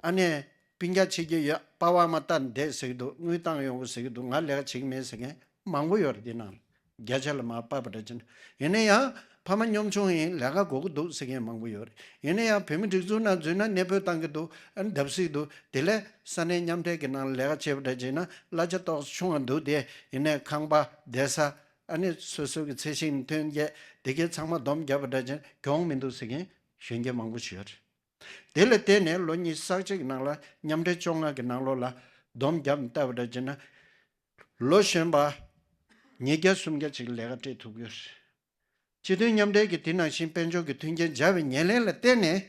ཨ་ནི་སྤུན་ཀྱག་བྱེད་ཀྱི་ཡོད། པ་ཝ་མ་ལྟ་བསྡད་ཟེར་གྱི་འདུག་དངུལ་བཏང་ཡོང་གི་ཟེར་གྱི་འདུག་ང་ལས་ཀ་བྱེད་ཀྱི་མེད་ཟེར་མཁན་མང་པོ་ཡོད་རེད། འདི་ནང་ལ་བརྒྱ་ཆ་ལ་མར་དཔག་པ་འདྲ་བྱས་ན། ཡིན་ན་ཡང་ཕ་མ་གཉོམ་ཆུང་ཡིན། ལས་ཀ་དགོས་ཀྱི་འདུག་ཟེར་མཁན་མང་པོ་ཡོད་རེད། ཡིན་ན་ཡང་བོད་མི་སྒྲིག་འཛུགས་ནང་འཛུལ་ན་གནས་སྤོས་བཏང་གི་འདུག་ཨ་ནི་བརྡབ་གསིག་འདུག་དེ་ལས་ས་གནས་མཉམ་འབྲེལ་གྱི་ནང་ལ་ལས་ཀ་བྱེད་པ་འདྲ་བྱས་ན་གླ་ཆ་ཏོག་ཙམ་ཆུང་བ་འདུག་དེ་ཡིན་ནའི་ཁང་པ་བསྡད་ས། ཨ་ནི་སོ་སོ་གི་ཚད་གཞི་ཐོན་སྐྱེད་དེ་གའི་ཚང་མ་སྡོམ་བརྒྱབ་པ་འདྲ་བྱས་ན་གྱོང་མི་འདུག་ཟེར་མཁན་གཞོན་སྐྱེས་མང་པོ་ཞིག་ཡོད་རེད། དེ་ལ་བརྟེན་ནས་ལོ་ཉི་ཤུ་རྩ་གཅིག་གི་ནང་ལ་མཉམ་འབྲེལ་བཅོ་ལྔ་གི་ནང་ལོགས་ལ་སྡོམ་བརྒྱབ་བལྟས་པ་འདྲ་བྱས་ན། ལོ་གཞོན་པ་ཉིས་བརྒྱ་སུམ་བརྒྱ་ཅིག་ལས་ཀ་སྤྲད་ཐུབ་ཀྱི་ཡོད་རེད། སྤྱི་མཐུན་མཉམ་འབྲེལ་གྱི་དེ་ནང་བཞིན་དཔལ་འབྱོར་གྱི་མཐུན་རྐྱེན་སྦྱར་བའི་ཉེར་ལེན་ལ་བརྟེན་ནས།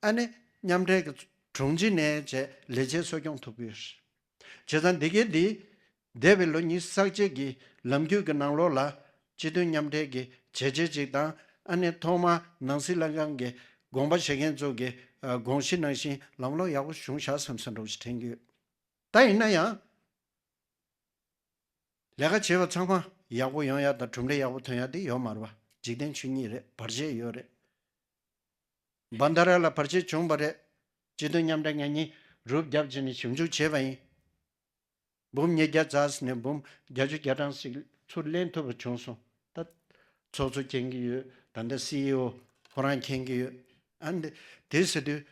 ཨ་ནི་མཉམ་འབྲེལ་གྱི་དྲུང་ཆེ་ནས་བྱས་ལས་བྱེད་གསོ་སྐྱོང་ཐུབ་ཀྱི་ཡོད་རེད། བྱས་ཙང་འདི་གའི་འདི་འདས་པའི་ལོ་ཉི་ཤུ་རྩ་གཅིག་གི་ལམ་རྒྱུད་ཀྱི་ནང་ལོགས་ལ་སྤྱི་མཐུན་མཉམ་འབྲེལ་གྱི་བྱས་རྗེས་ཅིག་དང་། ཨ་ནི་ཐོག་མར་ནང་སྲིད་ལྷན་ཁང་གི་དགོངས་པ་བཞེས་མཁན་ཚོ་གི་ཨ་དགོངས་གཞི་ནང་བཞིན་ལམ་ལྷོང་ཡག་པོ་བྱུང་ཤག་བསམ་བསམ་འདྲ་བོ་ཞིག་དྲན་གྱི་ཡོད། ད་ཡིན་ན་ཡང་། ལས་ཀ་བྱེད་པ་ཚང་མ་ཡག་པོ་ཡོང་ཡག་དང་གྲུབ་འབྲས་ཡག་པོ་ཐོན་ཡག་དེ་ཡོད་མ་རེད་པ། འཇིག་རྟེན་ཆོས་ཉིད་རེད། བར་ཆད་ཡོད་རེད། བྷན་དྷ་ར་ལ་བར་ཆད་བྱུང་བ་རེད། སྤྱི་མཐུན་མཉམ་འབྲེལ་ང་གཉིས་རུབ་བརྒྱབ་བྱས་ནས་ཞིབ་འཇུག་བྱས་པ་ཡིན། འབུམ་ཉིས་བརྒྱ་རྩ་ནས་འབུམ་བརྒྱད་ཅུ་གྱ་གྲངས་ཤིག་ཚུར་ལེན་ཐུབ་པ་བྱུང་སོང་། ད་ཚོགས་གཙོ་མཁྱེན་གྱི་ཡོད། ད་ལྟ་སི་ཨི་ཨོ་ཁོ་རང་མཁྱེན་གྱི་ཡོད། ཨ་ནི་དེ་ཟེར་དུས།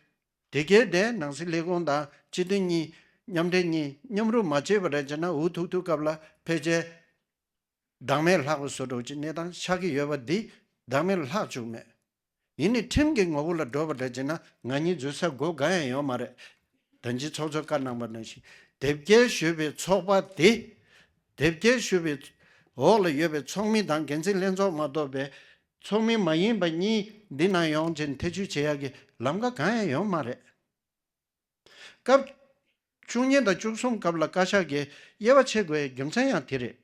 དེ་གའི་དེ་ནང་སྲིད་ལས་ཁུངས་དང་སྤྱི་མཐུན་གཉིས་མཉམ་འབྲེལ་གཉིས་མཉམ་རུབ་མ་བྱས་པ་རེད་བྱས་ན། འུ་ཐུག་དུས་སྐབས་ལ་ཕལ་ཆེར་བདག་མེད་ལྷག་པ་བཟོ་འདྲ་ཅིག་གནས་སྟངས་ཆགས་ཀྱི་ཡོད་པ་འདི་བདག་མེད་ལ་ལྷག་བཅུག་མེད། ཡིན་ནའི་ཁྲིམས་ཀྱི་ངོ་བོ་ལ་འགྲོ་བ་འདྲ་བྱས་ན་ང་གཉིས་འཛུལ་ས་སྒོ་གང་ཡང་ཡོད་མ་རེད། ད་ཅི་ཚོགས་གཙོས་བཀའ་གནང་བ་ནང་བཞིན་དེབ་སྐྱེལ་ཞུས་པའི་ཚོགས་པ་དེ། དེབ་སྐྱེལ་ཞུས་པའི་འོག་ལ་ཡོད་པའི་ཚོགས་མི་དང་འགན་འཛིན་ལྷན་ཚོགས་མ་གཏོགས་པའི་ཚོགས་མི་མ་ཡིན་པ་གཉིས་འདི་ནང་ཡོང་བྱས་ཐེ་བྱུས་བྱེད་ཡག་གི་ལམ་ཁ་གང་ཡང་ཡོད་མ་རེད། སྐབས་བཅུ་གཉིས་དང་བཅུ་གསུམ་སྐབས་ལ་བཀའ་ཤག་གིས་དབྱེ་བ་ཕྱེ་དགོས་རྒྱུ་མཚན་ཡང་དེ་རེད།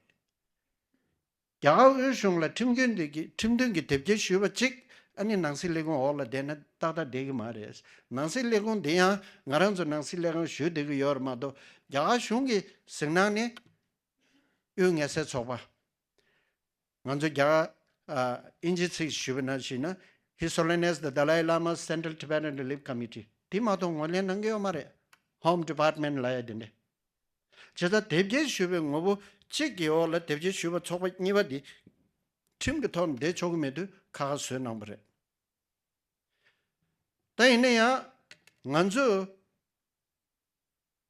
རྒྱ་གར་དབུས་གཞུང་ལ་ཁྲིམས་མཐུན་དེ་གི་ཁྲིམས་མཐུན་གྱི་དེབ་སྐྱེལ་ཞུས་པ་གཅིག་ཨ་ནི་ནང་སྲིད་ལས་ཁུངས་འོག་ལ་བསྡད་ན་ཏག་ཏག་བསྡད་ཀྱི་མ་རེད། ནང་སྲིད་ལས་ཁུངས་དེ་ཡང་ང་རང་ཚོ་ནང་སྲིད་ལས་ཁང་ཞུ་བསྡད་ཀྱི་ཡོད་རེད་མ་གཏོགས། རྒྱ་གར་གཞུང་གི་གཟིགས་སྣང་ནི་དབུས་ངལ་སེལ་ཚོགས་པ། ང་ཚོ་རྒྱ་གར་ཨ་ཨིན་ཇིའི་ཚིག་ཞུས་པ་ནང་བཞིན་ན། His Holiness the Dalai Lama's Central Tibetan Relief Committee དེ་མ་གཏོགས་ངོས་ལེན་གནང་གི་ཡོད་མ་རེད། Home Department ལབ་ཡ་དེ་འདྲ། བྱས་ཙང་དེབ་སྐྱེལ་ཞུས་པའི་ངོ་བོ་གཅིག་གི་འོག་ལ་དེབ་སྐྱེལ་ཞུས་པ་ཚོགས་པ་གཉིས་པ་འདི་ཁྲིམས་ཀྱི་ཐོག་ནས་བསྡད་ཆོག་གི་མེད་དུས་ཁ་ཁ་བཟོས་གནང་བ་རེད། ད་ཡིན་ན་ཡང་ང་ཚོས་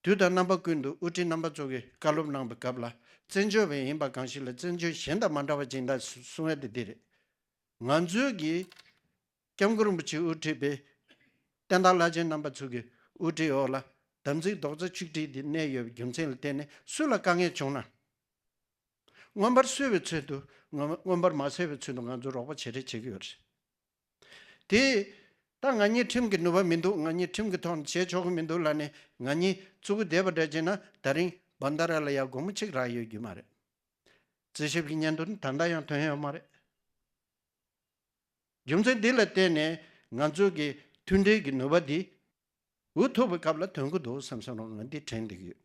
དུས་དང་རྣམ་པ་ཀུན་ཏུ་དབུ་ཁྲིད་རྣམ་པ་ཚོ་གིས་བཀའ་སློབ་གནང་བའི་སྐབས་ལ། བཙན་བྱོལ་བ་ཡིན་པ་གང་ཞིག་ལ་བཙན་བྱོལ་གཞན་དང་མ་འདྲ་བ་ཅིག་ཡིན་ད་གསུང་ཡ་དེ་འདི་རེད། ང་ཚོའི་གི་སྐྱབས་མགོན་རིན་པོ་ཆེས་དབུ་ཁྲིད་པའི་བསྟན་བདག་བླ་ཆེན་རྣམ་པ་ཚོ་གི་དབུ་ཁྲིད་འོག་ལ་དམ་ཚིག་རྡོག་རྩ་གཅིག་སྒྲིལ་འདི་གནས་ཡོད་པའི་རྒྱུ་མཚན་ལ་བརྟེན་ནས་སུ་ལ་དཀའ་ངལ་བྱུང་ན། མངོན་པར་བསུ་བའི་ཚུལ་དུ། མངོན་མངོན་པར་མ་བསུ་བའི་ཚུལ་དུ་ང་ཚོ་རོགས་པ་བྱེད་རེས་བྱེད་ཀྱི་ཡོད་རེད། དེ་ད་ང་གཉིས་ཁྲིམས་ཀྱི་ནུས་པ་མི་འདུག་ང་གཉིས་ཁྲིམས་ཀྱི་ཐོག་ནས་བྱེད་ཆོག་གི་མི་འདུག་ལབ་ནས་ང་གཉིས་བཙུགས་བསྡད་པ་འདྲ་བྱས་ན་ད་རིང་བྷན་དྷ་ར་ལ་ཡ་སྒོར་མོ་གཅིག་རག་ཡོད་རྒྱུ་མ་རེད། རྩིས་ཞིབ་ཀྱི་སྙན་ཐོ་ནི་ད་ལྟ་ཡང་ཐོན་ཡོད་མ་རེད། རྒྱུ་མཚན་འདི་ལ་བརྟེན་ནས་ང་ཚོ་གི་མཐུན་སྒྲིལ་གྱི་ནུས་པ་འདི་འུ་ཐུག་པའི་སྐབས་ལ་ཐོན་གྱི་འདུག་བསམ་བསམ་རང་ང་འདི་དྲན་བསྡད་ཀྱི་ཡོད།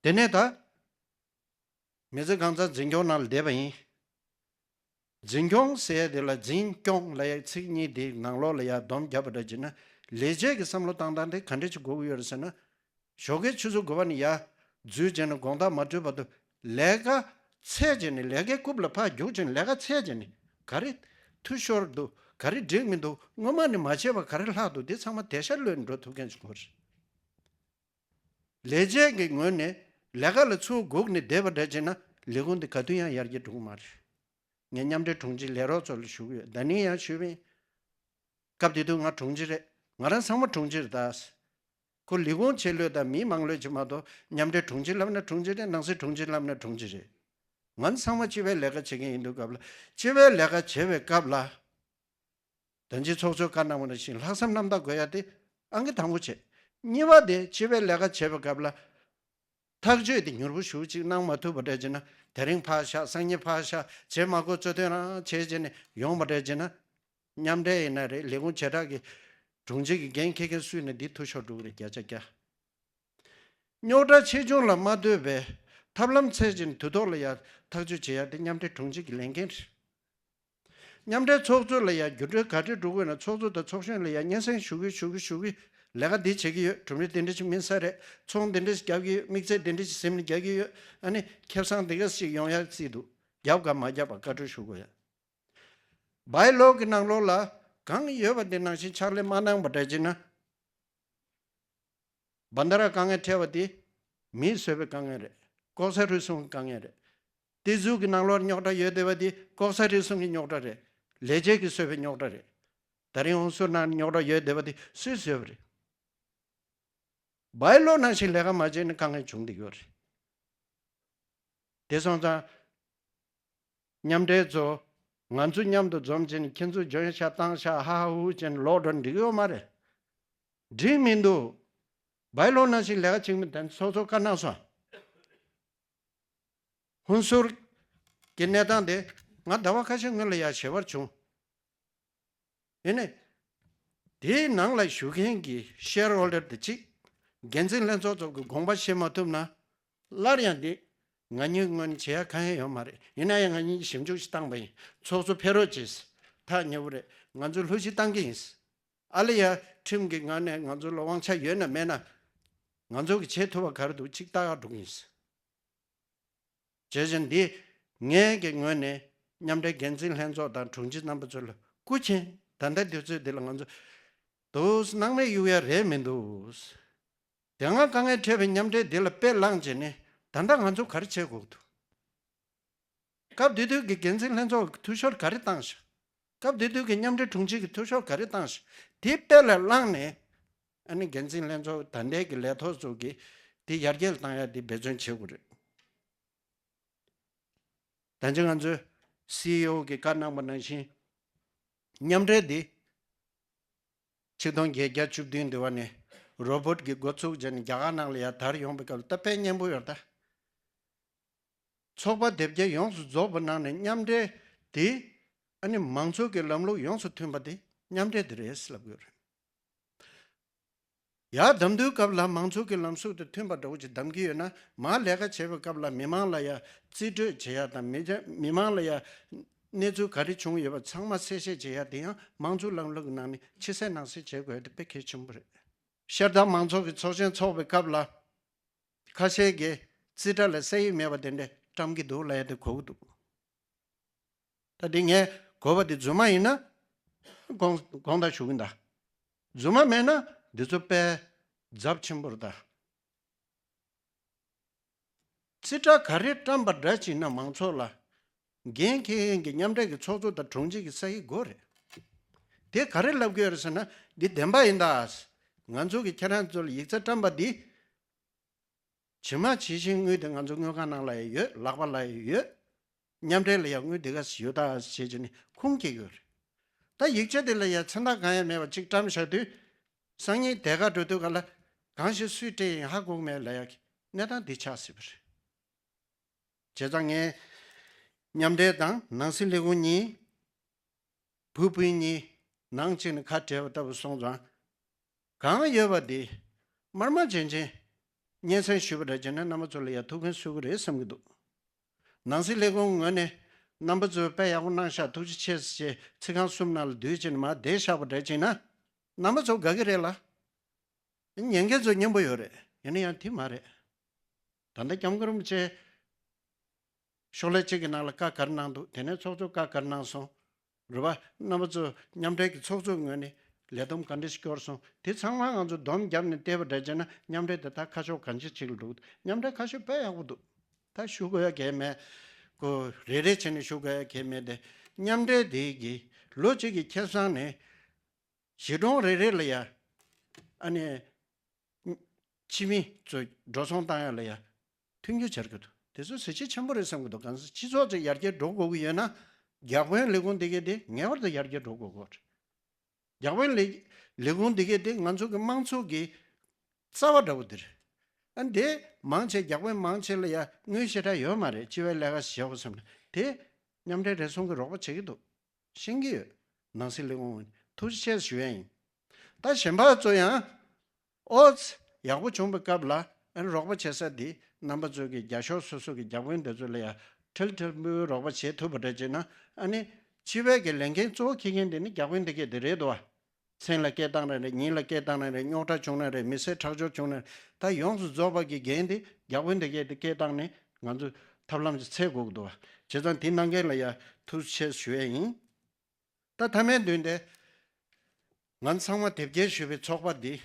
དེ་ནས་ད་མི་ཚེ་གང་ཚང་འཛིན་སྐྱོང་ནང་ལ་བསྡད་པ་ཡིན། འཛིན་སྐྱོང་ཟེར་ཡ་དེ་ལ་འཛིན་སྐྱོང་ལབ་ཡ་ཚིག་གཉིས་དེ་ནང་ལོགས་ལ་ཡ་སྡོམ་བརྒྱབ་པ་འདྲ་བྱས་ན། ལས་བྱེད་ཀྱི་བསམ་བློ་བཏང་སྟངས་དེ་ག་འདྲ་ཅིག་དགོས་ཀྱི་ཡོད་རེད་ཟེར་ན། ཞོགས་ཀའི་ཆུ་ཚོད་དགུ་པ་ནས་ཡར་འཛུལ་བྱས་ནས་དགོང་དག་མ་གྲོལ་བར་དུ་ལས་ཀ་ཚད་བྱས་ནས། ལས་ཀའི་རྐུབ་ལ་ཕར་རྒྱུག་བྱས་ནས་ལས་ཀ་ཚད་བྱས་ནས། ག་རེ་འཐུས་ཤོར་འདུག་ག་རེ་འགྲིག་མི་འདུག་སྔོན་མ་ནས་མ་བྱས་པ་ག་རེ་ལྷག་འདུག་འདི་ཚང་མ་དེ་ཤར་ལོས་འགྲོ་ཐུབ་མཁན་ཞིག་དགོས་རེད། ལས་བྱེད་ཀྱི་ངོས་ནས་ལས་ཀ་ལ་ཚུར་སྒུག་ནས་བསྡད་པ་འདྲ་བྱས་ན་ལས་ཁུངས་འདི་ག་དུས་ཡང་ཡར་རྒྱས་འགྲོ་གི་མ་རེད། ངས་མཉམ་འབྲེལ་དྲུང་ཆེ་ལས་རོགས་ཚོ་ལ་ཞུ་གི་ཡོད། ད་ནི་ཡང་ཞུས་པ་ཡིན། སྐབས་དེ་དུས་ང་དྲུང་ཆེ་རེད། ང་རང་ཚང་མ་དྲུང་ཆེ་རེད་ད། ཁོ་ལས་ཁུངས་ཆེ་ལོས་དང་མི་མང་ལོས་ཀྱི་མ་གཏོགས། མཉམ་འབྲེལ་དྲུང་ཆེ་ལབ་ན་དྲུང་ཆེ་རེད། ནང་སྲིད་དྲུང་ཆེ་ལབ་ན་དྲུང་ཆེ་རེད། ང་ཚང་མ་སྤྱི་པའི་ལས་ཀ་བྱེད་མཁན་ཡིན་དུས་སྐབས་ལ། སྤྱི་པའི་ལས་ཀ་བྱེད་པའི་སྐབས་ལ། ད་ཅི་ཚོགས་གཙོས་བཀའ་གནང་བ་ནང་བཞིན་ལྷག་བསམ་རྣམ་དག་དགོས་ཡ་དེ་ཨང་ཀི་དང་པོ་བྱས། གཉིས་པ་དེ་སྤྱི་པའི་ལས་ཀ་བྱེད་པའི་སྐབས་ལ། ཐག་གཅོད་དེ་མྱུར་པོ་ཞེ་པོ་ཅིག་གནང་མ་ཐུབ་པ་འདྲ་བྱས་ན། དེ་རིང་ཕར་བཞག་སང་ཉིན་ཕར་བཞག་རྗེས་མ་དགོས་གཙོ་དོན་རང་བྱས་བྱས་ནས་ཡོང་བ་འདྲ་བྱས་ན། མཉམ་འབྲེལ་ཡིན་ན་རེད། ལས་ཁུངས་བྱེ་བྲག་གི་དྲུང་ཆེ་གི་འགན་འཁྱེར་མཁན་སུ་ཡིན་ན་འདི་འཐུས་ཤོར་འགྲོ་གི་རེད། བརྒྱ་ཆ་བརྒྱ། རྙོག་དྲ་ཆེ་ཆུང་ལ་མ་ལྟོས་པའི་ཐབས་ལམ་འཚོལ་བྱས་ནས་དུས་ཐོག་ལ་ཡར་ཐག་གཅོད་བྱེད་ཡ་དེ་མཉམ་འབྲེལ་དྲུང་ཆེ་གི་ལས་འགན་རེད། མཉམ་འབྲེལ་ཚོགས་གཙོ་ལ་ཡང་བརྒྱུད་སྤྲོད་ག་འདྲས་འགྲོ་དགོས་ན། ཚོགས་གཙོ་དང་ཚོགས་གཞོན་ལ་ཡང་སྙན་སེང་ཞུ་གི་ཞུ་གི་ཞུ་གི། ལས་ཀ་འདི་བྱེད་ཀྱི་ཡོད། གྲུབ་འབྲས་འདི་འདྲས་ཅིག་སྨིན་ས་རེད། ཚོང་འདི་འདྲས་ཅིག་རྒྱག་གི་ཡོད། དམིགས་ཚད་འདི་འདྲས་ཅིག་སེམས་ནས་རྒྱག་གི་ཡོད། ཨ་ནི་ཁེ་བཟང་འདི་ག་ཅིག་ཡོང་ཡག་རྩིས་འདུག་རྒྱབ་ག་མ་རྒྱབ་པ་བཀའ་འཁྲོལ་ཞུ་དགོས་ཡ། བའི་ལོ་གི་ནང་ལོགས་ལ་གང་ཡོད་པ་འདི་ནང་བཞིན་ཕྱག་ལས་མ་གནང་པ་འདྲ་བྱས་ན། བན་ད་ར་དཀའ་ངལ་འཕྲད་པ་དེ་མིས་བཟོས་པའི་དཀའ་ངལ་རེད། ལྐོག་ཟ་རུལ་སུངས་ཀྱི་དཀའ་ངལ་རེད། ཏི་ཛུ་གི་ནང་ལོགས་རྙོག་དྲ་ཡོད་བསྡད་པ་དེ་ལྐོག་ཟ་རུལ་སུངས་ཀྱི་རྙོག་དྲ་རེད། ལས་བྱེད་ཀྱིས་བཟོས་པའི་རྙོག་དྲ་རེད། ད་རིང་ཧུན་སུར་ནང་རྙོག་དྲ་ཡོད་བསྡད་པ་དེ་སུས་བཟོས་པ་རེད། བའི་ལོ་ནང་བཞིན་ལས་ཀ་མ་བྱས་ན་དཀའ་ངལ་བྱུང་བསྡད་ཡོད་རེད། དེ་སོང་ཙང་། མཉམ་འབྲེལ་ཚོ། ང་ཚོ་མཉམ་དུ་འཛོམས་བྱས་ནས་ཁྱེད་ཚོ་འཇོན་ཤག་བཏང་ཤག་ཧ་ཧ་ཧུ་ཧུ་བྱས་ནས་ལོག་འགྲོ་འགྲིག་ཡོད་མ་རེད། འགྲིག་མི་འདུག་བའི་ལོ་ནང་བཞིན་ལས་ཀ་བྱེད་མི་དེ་ཚོ་ཚོ་བཀའ་གནང་སོང་། ཧུན་སུར་གྱི་གནས་སྟངས་དེ་ང་ཟླ་བ་ཁ་ཤས་སྔོན་ལ་ཡ་ཞེ་པོ་བྱུང་། ཡིན་ནའི། དེའི་ནང་ལ་ཞུགས་མཁན་གྱི་ཤེར་ཧོལ་ཌར་དེ་གཅིག་འགན་འཛིན་ལྷན་ཚོགས་ཚོ་གི་དགོངས་པ་བཞེས་མ་ཐུབ་ན། སླར་ཡང་འདི་ང་གཉིས་ངོས་ནས་བྱེད་ཡ་གང་ཡང་ཡོད་མ་རེད། ཡིན་ན་ཡང་ང་གཉིས་ཀྱིས་ཞིབ་འཇུག་ཞིག་བཏང་པ་ཡིན། ཚོགས་གཙོ་ཕེབས་རོགས་གྱིས། ཐག་ཉེ་བོ་རེད། ང་ཚོས་ལྷོད་གཞི་བཏང་གི་ཡིན། ཨ་ལེ་ཡ། ཁྲིམས་ཀྱི་ངང་ནས་ང་ཚོ་ལ་དབང་ཆ་ཡོད་ན་མེད་ན། ང་ཚོ་གིས་བྱེད་ཐུབ་པ་ག་རེ་འདུག་གཅིག་ལྟ་ག་འགྲོ་གི་ཡིན། བྱས་ཙང་འདི་ངས་ཀྱི་ངོས་ནས་མཉམ་འབྲེལ་འགན་འཛིན་ལྷན་ཚོགས་དང་དྲུང་ཆེ་རྣམ་པ་ཚོ་ལ་སྐུ་མཁྱེན། ད་ལྟ་དུས་ཚོད་འདི་ལ་ང་ཚོ་འདུག་སྣང་མེད་གཡུག་ཡ་རེད་མི་འདུག་དེ་སྔ་དཀའ་ངལ་འཕྲད་པའི་མཉམ་འབྲེལ་འདི་ལ་དཔེ་བླངས་བྱས་ནས་ད་ལྟ་ང་ཚོ་ག་རེ་བྱེད་དགོས་འདུག་སྐབས་དེ་དུས་ཀྱི་འགན་འཛིན་ལྷན་ཚོགས་ཀྱི་འཐུས་ཤོར་ག་རེ་བཏང་ཤག་སྐབས་དེ་དུས་ཀྱི་མཉམ་འབྲེལ་དྲུང་ཆེ་གི་འཐུས་ཤོར་ག་རེ་བཏང་ཤག་དེ་དཔེ་ལ་བླངས་ནས། ཨ་ནི་འགན་འཛིན་ལྷན་ཚོགས་ད་ལྟའི་གི་ལས་ཐོག་ཚོ་གི་དེ་ཡར་རྒྱས་བཏང་ཡ་དེ་འབད་བརྩོན་བྱེད་དགོས་རེད། ད་ཅི་ང་ཚོས་སི་ཨི་ཨོ་གི་བཀའ་གནང་པ་ནང་བཞིན། མཉམ་འབྲེལ་འདི་ཆིག་སྟོང་བརྒྱད་བརྒྱ་བཅུ་བདུན་འདི་བ་ནས་རོ་བོ་ཊི་གི་འགོ་ཚུགས་བྱས་ནས་རྒྱ་གར་ནང་ལ་ཡར་དར་ཡོང་པའི་སྐབས་ལ་ད་དཔེ་སྙན་པོ་ཡོད་ད། ཚོགས་པ་སྡེ་བརྒྱད་ཡོངས་སུ་རྫོགས་པའི་ནང་ནས་མཉམ་འབྲེལ་དེ། ཨ་ནི་མང་གཙོ་གི་ལམ་ལུགས་ཡོངས་སུ་མཐུན་པ་དེ་མཉམ་འབྲེལ་དེ་རེད་ཟེར་ལབ་ཡོད་རེད། ཡར་གདམ་དུས་སྐབས་ལ་མང་གཙོ་གི་ལམ་ལུགས་དང་མཐུན་པ་འདྲ་བོ་ཅིག་གདམ་གྱི་ཡོད་ན། མར་ལས་ཀ་བྱེད་པའི་སྐབས་ལ་མི་མང་ལ་ཡ་རྩིས་སྤྲོད་བྱེད་ཡ་དང་། མི་མི་མང་ལ་ཡ་གནས་ཚུལ་ག་རེ་བྱུང་ཡོད་པ་ཚང་མ་གསལ་བཤད་བྱེད་ཡ་དེ་ཡང་མང་གཙོ་ལམ་ལུགས་ཀྱི་ནང་ནས་ཕྱི་གསལ་ནང་གསལ་བྱེད་དགོས་ཡ་དེ་དཔེ་གལ་ཆེན་པོ་རེད། ཤར་དང་མང་ཚོགས་ཀྱི་ཚོགས་ཆེན་འཚོགས་པའི་སྐབས་ལ། ཁ་ཤས་ཀྱིས་རྩིས་ཁྲ་ལ་ས་ཡིག་མེད་པ་དེ་འདྲ་བཀྲམ་གྱི་འདུག་ལབ་ཡ་དེ་གོ་གི་འདུག་ད་དེ་ངས་གོ་བ་དེ་རྫུན་མ་ཡིན་ན་དགོངས་དགོངས་དག་ཞུ་གི་ཡིན་ད། རྫུན་མ་མེད་ན་འདི་ཚོ་དཔེ་ཚབས་ཆེན་པོ་རེད་ད། རྩིས་ཁྲ་ག་རེ་བཀྲམ་པ་འདྲ་ཅིག་ན་མང་ཚོགས་ལ་འགན་འཁྱེར་མཁན་གྱི་མཉམ་འབྲེལ་གྱི་ཚོགས་གཙོ་དང་དྲུང་ཆེ་གི་ས་ཡིག་དགོས་རེད། དེ་ག་རེ་ལབ་དགོས་རེད་ཟེར་ན། འདི་བདེན་པ་ཡིན་ད། ང་ཚོ་གིས་ཁྱེད་རང་ཚོ་ལ་ཡིག་ཚང་བཀྲམ་པ་འདི། ཇི་མ་ཇི་བཞིན་དངུལ་དེ་ང་ཚོ་དངུལ་ཁང་ནང་ལ་ཡང་ཡོད། ལག་པ་ལ་ཡང་ཡོད། མཉམ་འབྲེལ་ལ་ཡང་དངུལ་དེ་ག་ཡོད་ད་ཟེར་བྱས་ནས་ཁུངས་སྐྱེལ་གྱི་ཡོད་རེད། ད་ཡིག་ཆ་དེ་ལ་ཡང་མཚན་རྟགས་གང་ཡང་མེད་པ་གཅིག་བཀྲམ་བཞག་དུས། སང་ཉིན་དེ་ག་འགྲོ་དུས་ག་ལ་གང་ཞིག་སུས་སྤྲད་ཡིན་ཧ་གོ་གི་མེད་ལབ་ཡ་གི་གནས་སྟངས་འདི་ཆགས་སྲིད་པ་རེད། བྱས་ཙང་ངས་མཉམ་འབྲེལ་དང་ནང་སྲིད་ལས་ཁུངས་གཉིས། བུ་སྤུན་གཉིས་ནང་གཅིག་ནས་ཁ་བྲལ་བ་ལྟ་བུ་སོང་ཙང་། གང་ཡོད་པ་དེ་དམར་དམར་རྗེན་རྗེན་སྙན་སེང་ཞུས་པ་འདྲ་བྱས་ན་རྣམ་པ་ཚོ་ལ་ཡང་ཐུགས་ཕན་གསོས་ཀྱི་རེད་བསམ་གྱི་འདུག་ནང་སྲིད་ལས་ཁུངས་ངོས་ནས་རྣམ་པ་ཚོས་དཔེ་ཡག་པོ་གནང་ཤག་ཐུགས་རྗེ་ཆེ་ཟེར་བྱས་ཚིག་རྐང་གསུམ་ནང་ལ་བསྡུས་བྱས་ནས་མར་བསྡད་བཞག་པ་འདྲ་བྱས་ན། རྣམ་པ་ཚོ་དགའ་གི་རེད་ལ། ཉན་མཁན་ཚོ་སྙན་པོ་ཡོད་རེད། ཡིན་ན་ཡང་དེ་མ་རེད། ད་ལྟ་སྐྱབས་མགོན་རིན་པོ་ཆེ་ཤོག་ལྷེ་གཅིག་གི་ནང་ལ་བཀའ་ག་རེ་གནང་འདུག་དེ་ནས་ཚོགས་གཙོས་བཀའ་ག་རེ་གནང་སོང་། རེད་པ། རྣམ་པ་ཚོ་མཉམ་འབྲེལ་གྱི་ཚོགས་གཙོའི་ངོས་ནས་ལས་བསྡོམས་ག་འདྲ་ཞིག་སྐྱོར་སོང་། དེ་ཚང་མ་ང་ཚོ་སྡོམ་བརྒྱབ་ནས་བལྟས་པ་འདྲ་བྱས་ན་མཉམ་འབྲེལ་དེ་ད་ཁ་ཕྱོགས་གང་ཅི་ཅིག་ལ་འགྲོ་གི་འདུག་མཉམ་འབྲེལ་ཁ་ཕྱོགས་དཔེ་ཡག་པོ་འདུག་ད་ཞུ་དགོས་ཡ་གལ་མེད། ཁོ་རེ་རེ་བྱས་ནས་ཞུ་དགོས་ཡ་གལ་མེད་དེ། མཉམ་འབྲེལ་དེ་གི་ལོ་གཅིག་གི་ཁེ་བཟང་ནས། གཞིས་གྲོང་རེ་རེ་ལ་ཡ། ཨ་ནི། ཕྱི་མི་ཚོ་འགྲོ་སོང་བཏང་ཡ་ལ་ཡ། མཐུན་འགྱུར་བྱེད་ཀྱི་འདུག་དེ་ཚོ་གཟི་བརྗིད་ཆེན་པོ་རེད་བསམ་གྱི་འདུག་གང་ཟེར་སྤྱི་ཚོགས་ཅིག་ཡར་རྒྱས་འགྲོ་དགོས་ཀྱི་ཡོད་ན། བརྒྱ་དཔོན་ལས་ཁུངས་འདི་གས་དེ་ངེས་པར་དུ་ཡར་རྒྱས་འགྲོ་དགོས་ཀྱི་རེད། བརྒྱ་དཔོན་ལས་ལས་ཁུངས་འདི་གས་དེ་ང་ཚོ་གི་དམངས་གཙོ་གི་རྩ་བ་འདྲ་བོ་འདི་རེད། ཨ་འདི་མང་ཆེ་བརྒྱ་དཔོན་མང་ཆེ་ལ་ཡ་དངུལ་ཞེ་དྲག་ཡོད་མ་རེད། སྤྱི་པའི་ལས་ཀ་བྱེད་དགོས་བསམ་ན་དེ་མཉམ་འབྲེལ་རེ་ཟུང་གིས་རོགས་པ་བྱེད་ཀྱི་འདུག་ཤེས་ཀྱི་ཡོད། ནང་སྲིད་ལས་ཁུངས་ཐུགས་རྗེ་ཆེ་ཞུ་ཡ་ཡིན། ད་གཞན་པ་ཚོ་ཡང་ཨོ་ཙི་ཡག་པོ་བྱུང་བའི་སྐབས་ལ་ཨ་ནི་རོགས་པ་བྱེད་ས་འདི་རྣམ་པ་ཚོ་གི་རྒྱ་ཤོག་སོ་སོ་གི་བརྒྱ་དཔོན་དེ་ཚོ་ལ་ཡ་ཁྲེལ་ཁྲེལ་མུའུ་རོགས་པ་བྱེད་ཐུབ་པ་འདྲ་བྱས་ན། ཨ་ནི་ སྤྱི་པའི་གི་ལས་འགན་གཙོ་བོ་འཁྱེར་མཁན་དེ་ནི་བརྒྱ་དཔོན་སྡེ་བརྒྱད་དེ་རེད་དོ། མཚན་ལ་སྐད་བཏང་ན་རེད། མིང་ལ་སྐད་བཏང་ན་རེད། རྙོག་དྲ་བྱུང་ན་རེད། མི་སེར་ཁྲག་སྦྱོར་བྱུང་ན་རེད། ད་ཡོངས་སུ་རྫོགས་པ་གི་འགན་དེ་བརྒྱ་དཔོན་སྡེ་བརྒྱད་དེ་སྐད་བཏང་ནས་ང་ཚོ་ཐབས་ལམ་ཅིག་འཚོལ་དགོས་ཀྱི་འདུག་བ། བྱས་ཙང་དེ་གནང་མཁན་ལ་ཡ་ཐུགས་རྗེ་ཆེ་ཞུ་ཡས་ཡིན། ད་མཐའ་མའི་མདུན་དེ། ང་ཚང་མ་དེབ་སྐྱེལ་ཞུས་པའི་ཚོགས་པ་འདི།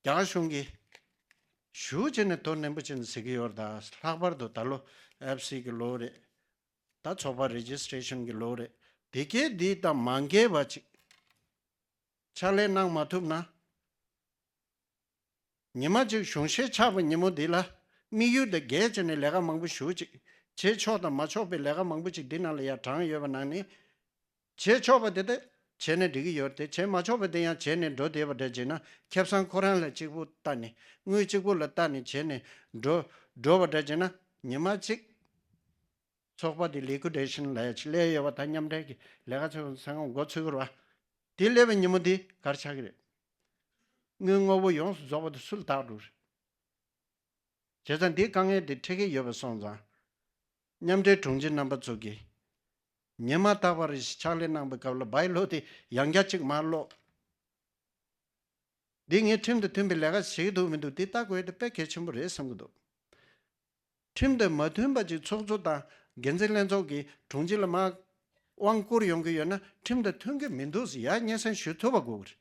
རྒྱ་གཞུང་གིས་ཞུ་བྱས་ནས་དོ་ནན་པོ་བྱས་ནས་ཟེར་གྱི་ཡོད་རེད། ད་ལྷག་པར་དུ་ད་ལོ་ཨེཕ་སི་གི་ལོ་རེད། ད་ཚོགས་པ་རེ་ཇི་སི་ཊེ་ཤན་གི་ལོ་རེད། དེ་གའི་འདི་དང་མ་འགལ་བ་ཅིག་ཕྱག་ལས་གནང་མ་ཐུབ་ན། ཉི་མ་གཅིག་གཞུང་བཞེས་ཆགས་པའི་ཉིན་མོ་འདི་ལ་དམིགས་ཡུལ་དང་འགལ་བྱས་ནས་ལས་ཀ་མང་པོ་ཞེ་པོ་ཅིག་བྱེད་ཆོག་དང་མ་ཆོག་པའི་ལས་ཀ་མང་པོ་ཅིག་འདི་ནང་ལ་ཡར་དྲངས་ཡོད་པ་ནང་ནས། བྱེད་ཆོག་པ་དེ་དེ་བྱས་ན་འགྲིག་གི་ཡོད་རེད། དེ་བྱེད་མ་ཆོག་པ་དེ་ཡང་བྱས་ནས་འགྲོ་བསྡད་པ་འདྲ་བྱས་ན། ཁེ་བཟང་ཁོ་རང་ལ་གཅིག་པུ་ལྟ་ནས། དངུལ་གཅིག་པུ་ལ་ལྟ་ནས་བྱས་ནས་འགྲོ་འགྲོ་བ་འདྲ་བྱས་ན། ཉི་མ་གཅིག་ཚོགས་པ་དེ་ལི་ཀུ་ཌེ་ཤན་ལབ་ཡ་ཅིག་སླེབས་ཡོད་པ། ད་མཉམ་འབྲེལ་གྱི་ལས་ཀ་ཚོ་ཚང་མ་འགོ་ཚུགས་ཀྱི་རེད་བ། དེ་སླེབས་པའི་ཉིན་མོ་འདི་ག་རེ་ཆགས་ཀྱི་རེད། དངུལ་དངོས་པོ་ཡོངས་སུ་རྫོགས་པ་དེ་སུ་ལ་བཏགས་འགྲོ་རེད། བྱས་ཙང་འདིའི་དཀའ་ངལ་འདི་འཕྲད་ཀྱི་ཡོད་པ་སོང་ཙང་། མཉམ་འབྲེལ་དྲུང་ཆེ་རྣམ་པ་ཚོ་གིས་ཉི་མ་རྟག་པར་ཕྱག་ལས་གནང་པའི་སྐབས་ལ་བའི་ལོ་དེ་ཡང་བསྐྱར་གཅིག་མར་ཀློག་འདི་ངས་ཁྲིམས་དང་མཐུན་པའི་ལས་ཀ་བྱེད་ཀྱི་འདུག་མི་འདུག་འདི་ལྟ་དགོས་དེ་དཔེ་གལ་ཆེན་པོ་རེད་བསམ་གྱི་འདུག་ཁྲིམས་དང་མ་མཐུན་པ་ཅིག་ཚོགས་གཙོ་དང་འགན་འཛིན་ལྷན་ཚོགས་ཀྱི་དྲུང་ཆེ་ལ་མར་དབང་བསྐུར་ཡོང་གི་ཡོད་ན། ཁྲིམས་དང་མཐུན་གྱི་མི་འདུག་ཟེར་ཡ་སྙན་སེང་ཞུ་ཐུབ་པ་དགོས་ཀྱི་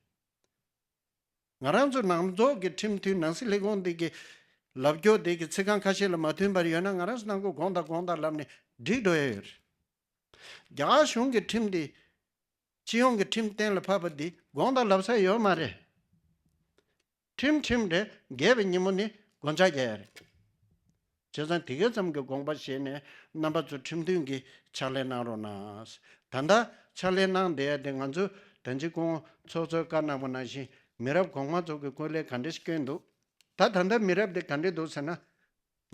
རེད། ང་རང་ཚོ་ནང་ཚོགས་ཀྱི་ཁྲིམས་མཐུན། ནང་སྲིད་ལས་ཁུངས་འདི་གི་ལབ་རྒྱུ་འདི་གི་ཚིག་རྐང་ཁ་ཤས་ལ་མ་མཐུན་པ་ཡོད་ན། ང་རང་ཚོ་ནང་ཁུལ་དགོངས་དག་དགོངས་དག་ལབ་ནས་འགྲིག་འགྲོ་ཡ་ཡོད་རེད། རྒྱ་གར་གཞུང་གི་ཁྲིམས་འདི། སྤྱི་ཡོངས་ཀྱི་ཁྲིམས་གཏན་ལ་ཕབ་པ་འདི་དགོངས་དག་ལབ་ས་ཡོད་མ་རེད། ཁྲིམས་ཁྲིམས་རེད། འགལ་བའི་ཉིན་མོ་ནི་སྒོ་ལྕགས་རྒྱག་ཡ་རེད། བྱས་ཙང་དེ་ག་ཙམ་གྱི་དགོངས་པ་བཞེས་ནས་རྣམ་པ་ཚོ་ཁྲིམས་མཐུན་གྱི་ཕྱག་ལས་གནང་རོགས་གནང་། ད་ལྟ་ཕྱག་ལས་གནང་བསྡད་ཡ་དེ། ང་ཚོ་ད་ཅི་སྐུ་ངོ་ཚོགས་གཙོས་བཀའ་གནང་པ་ནང་བཞིན་མི་རབས་གོང་མ་ཚོ་གིས་སྐུ་ལས་ག་འདྲ་ཞིག་བསྐྱོན་འདུག་ད་ད་ལྟ་མི་རབས་དེ་ག་འདྲ་འདུག་ཟེར་ན།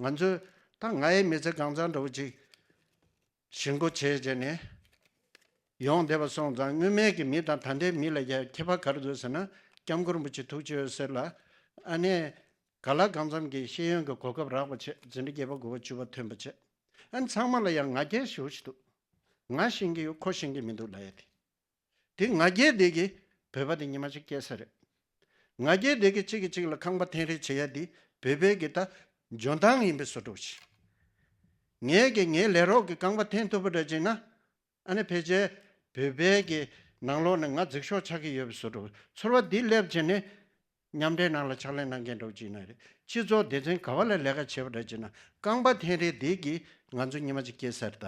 ང་ཚོས་ད་ང་ཡི་མི་ཚེ་གང་ཚང་འདྲ་བོ་ཅིག་ཞེན་ཁོག་བྱས་བྱས་ནས་ཡོང་བསྡད་པ་སོང་ཙང་། སྔོན་མའི་གི་མི་དང་ད་ལྟའི་མི་ལ་ཡ་ཁྱད་པར་ག་རེ་འདུག་ཟེར་ན། སྐྱབས་མགོན་རིན་པོ་ཆེ་ཐུགས་རྗེ་ཡོད་ཟེར་ལ། ཨ་ནི་ག་ལ་གང་འཚམ་གྱི་ཤེས་ཡོན་གྱི་གོ་སྐབས་རག་པ་བྱས། འཛིན་གྲྭ་བརྒྱད་པ་དགུ་པ་བཅུ་པ་ཐོན་པ་བྱས། ཨ་ནི་ཚང་མ་ལ་ཡང་ང་རྒྱལ་ཞེ་པོ་ཅིག་འདུག་ང་ཤེས་ཀྱི་ཡོད། ཁོ་ཤེས་ཀྱི་མི་འདུག་ལབ་ཡ་དེ། དེ་ང་རྒྱལ་དེ་གིས་བོད་པ་དེ་ཉི་མ་གཅིག་སྐྱེལ་ས་རེད། ང་རྒྱལ་དེ་གིས་གཅིག་གིས་གཅིག་ལ་རྐང་པ་འཐེན་རེས་བྱེད་ཡ་དེ་བོད་པའི་གི་ད་འཇོན་ཐང་ཡིན་པའི་བཟོ་འདྲ་ཞིག་ངས་གི་ངའི་ལས་རོགས་ཀྱི་རྐང་པ་འཐེན་ཐུབ་པ་འདྲ་བྱས་ན། ཨ་ནི་ཕལ་ཆེར་བོད་པའི་གི་ནང་ལོགས་ནས་ང་རྫིག་ཤོས་ཆགས་ཀྱི་ཡོད་པའི་བཟོ་འདྲ། ཚོར་བ་འདི་སླེབས་བྱས་ནས་མཉམ་འབྲེལ་ནང་ལ་ཕྱག་ལས་གནང་མཁན་འདྲ་བོ་ཅིག་ཡིན་ན་རེད། སྤྱི་ཚོགས་སྡེ་ཚན་ག་བ་ལ་ལས་ཀ་བྱེད་པ་འདྲ་བྱས་ན། རྐང་པ་འཐེན་རེས་འདི་གིས་ང་ཚོ་ཉི་མ་གཅིག་སྐྱེལ་ས་རེད་ད།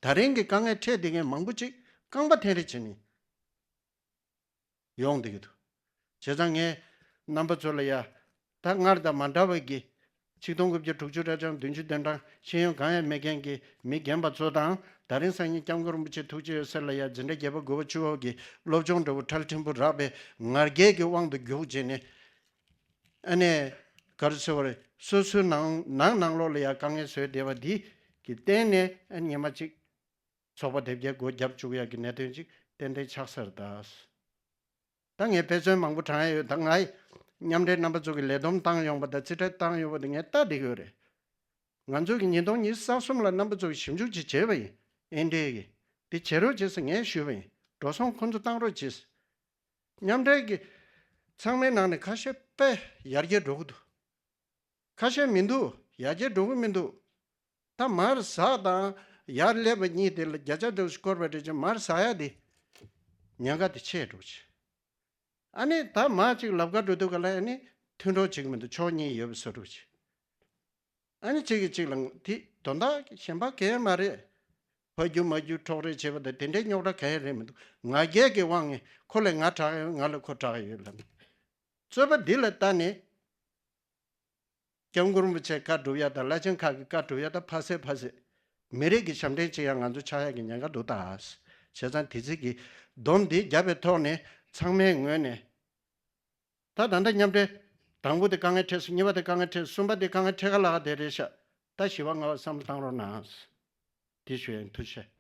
ད་རིང་གི་དཀའ་ངལ་འཕྲད་བསྡད་མཁན་མང་པོ་ཅིག་རྐང་པ་འཐེན་རེས་བྱས་ནས་ཡོང་བསྡད་ཀྱི་འདུག་བྱས་ཙང་ངས་རྣམ་པ་ཚོ་ལ་ཡ། ད་སྔར་དང་མ་འདྲ་བའི་གི་ཆིག་སྟོང་དགུ་བརྒྱ་དྲུག་ཅུ་རེ་གྲངས་བདུན་ཅུ་དོན་གྲངས་ཤེས་ཡོན་གང་ཡང་མེད་མཁན་གྱི་མི་རྒན་པ་ཚོ་དང་། ད་རིང་སང་ཉིན་སྐྱབས་མགོན་རིན་པོ་ཆེ་ཐུགས་རྗེ་ཡོད་ཟེར་ལ་ཡ་འཛིན་གྲྭ་བརྒྱད་པ་དགུ་པ་བཅུ་པ་གི་སློབ་སྦྱོང་འདྲ་བོ་ཁྲལ་ཕྲན་བུ་རག་པའི་ང་རྒྱལ་གྱི་དབང་དུ་རྒྱུག་བྱས་ནས། ཨ་ནི་ག་རེ་ཟེར་བ་རེད། སོ་སོའི་ནང་ནང་ནང་ལོགས་ལ་ཡ་དཀའ་ངལ་བཟོས་བསྡད་པ་འདི་གི་སྟེང་ནས། ཨ་ནི་ཉི་མ་གཅིག་ཚོགས་པ་དེབ་སྐྱེལ་སྒོ་བརྒྱབ་བཅུག་ཡ་གི་གནད་དོན་ཅིག་ཏན་ཏན་ཆགས་ས་རེད་ད། ད་ངས་དཔེ་མཚོན་མང་པོ་དྲངས་ཡ་ཡོད། ད་ང་ཡི་མཉམ་འབྲེལ་རྣམ་པ་ཚོ་གི་ལས་བསྡོམས་བཏང་ཡོང་བ་དང་རྩིས་ཁྲ་བཏང་ཡོང་བ་དེ་ངས་ལྟ་བསྡད་ཀྱི་ཡོད་རེད། ང་ཚོ་གི་ཉིས་སྟོང་ཉི་ཤུ་རྩ་གསུམ་ལ་རྣམ་པ་ཚོ་གི་ཞིབ་འཇུག་ཅིག་བྱས་པ་ཡིན། ཨེན་ཌི་ཨེ་གི་དེ་བྱེད་རོགས་བྱེད་ཟེར་ངས་ཞུས་པ་ཡིན། འགྲོ་སོང་ཁོང་ཚོ་བཏང་རོགས་བྱེད་ཟེར། མཉམ་འབྲེལ་གི་ཚང་མའི་ནང་ནས་ཁ་ཤས་དཔེ་ཡར་རྒྱས་འགྲོ་གི་འདུག་ཁ་ཤས་མི་འདུག་ཡར་རྒྱས་འགྲོ་གི་མི་འདུག་ད་མར་ཟག་དང་ཡར་སླེབས་པ་གཉིས་དེ་ལ་བརྒྱ་ཆ་དྲུག་སྐོར་བ་རེད་ཅེས་མར་ཟག་ཡ་དེ་ཉེན་ཁ་དེ་ཆེ་འགྲོ་ཆེ། ཨ་ནི་ད་མར་ཅིག་ལབ་ག་འགྲོ་དུས་ག་ལ་ཨ་ནི་མཐུན་གྲོགས་བྱེད་གི་མི་འདུག་ཕྱོགས་གཉིས་ཡོད་པའི་བཟོ་འདྲ་ཆེ། ཨ་ནི་གཅིག་གིས་གཅིག་ལ་དེ་དོན་དག་གཞན་པ་གང་ཡང་མ་རེད། ཕ་རྒྱུ་མ་རྒྱུ་འཕྲོག་རེས་བྱེད་པ་དང་དེ་འདྲའི་རྙོག་དྲ་གང་ཡང་རེད་མི་འདུག་ང་རྒྱལ་གྱི་དབང་ངས་ཁོ་ལས་ང་དྲག་ཡོད། ང་ལས་ཁོ་དྲག་ཡོད་ལབ། རྩོད་པ་འདི་ལ་ལྟ་ནས། སྐྱབས་མགོན་རིན་པོ་ཆེ་བཀའ་སྒྲུབ་ཡ་དང་བླ་ཆེན་ཁག་གི་བཀའ་སྒྲུབ་ཡ་དང་ཕ་སེ་ཕ་སེ། མི་རིགས་ཀྱི་ཞབས་འདྲེན་བྱེད་ཡ་ང་ཚོ་ཆགས་ཡ་གི་ཉེན་ཁ་འདུག་ད། བྱས་ཙང་དེ་ཚིག་གི་སྡོམ་འདི་བརྒྱབ་པའི་ཐོག་ནས་ཚང་མའི་ངོས་ནས། ད་ད་ལྟ་མཉམ་འབྲེལ་དང་པོ་དེ་དཀའ་ངལ་འཕྲད་སོང་། གཉིས་པ་དེ་དཀའ་ངལ་འཕྲད། གསུམ་པ་དེ་དཀའ་ངལ་འཕྲད་ག་ལ་ག་དེ་རེད་ཤག་ད་བཞི་པ་ལྔ་པ་བསམ་བློ་བཏང་རོགས་གནང་། དེ་ཞུ་ཡ་ཡིན། ཐུགས་རྗེ་ཆེ།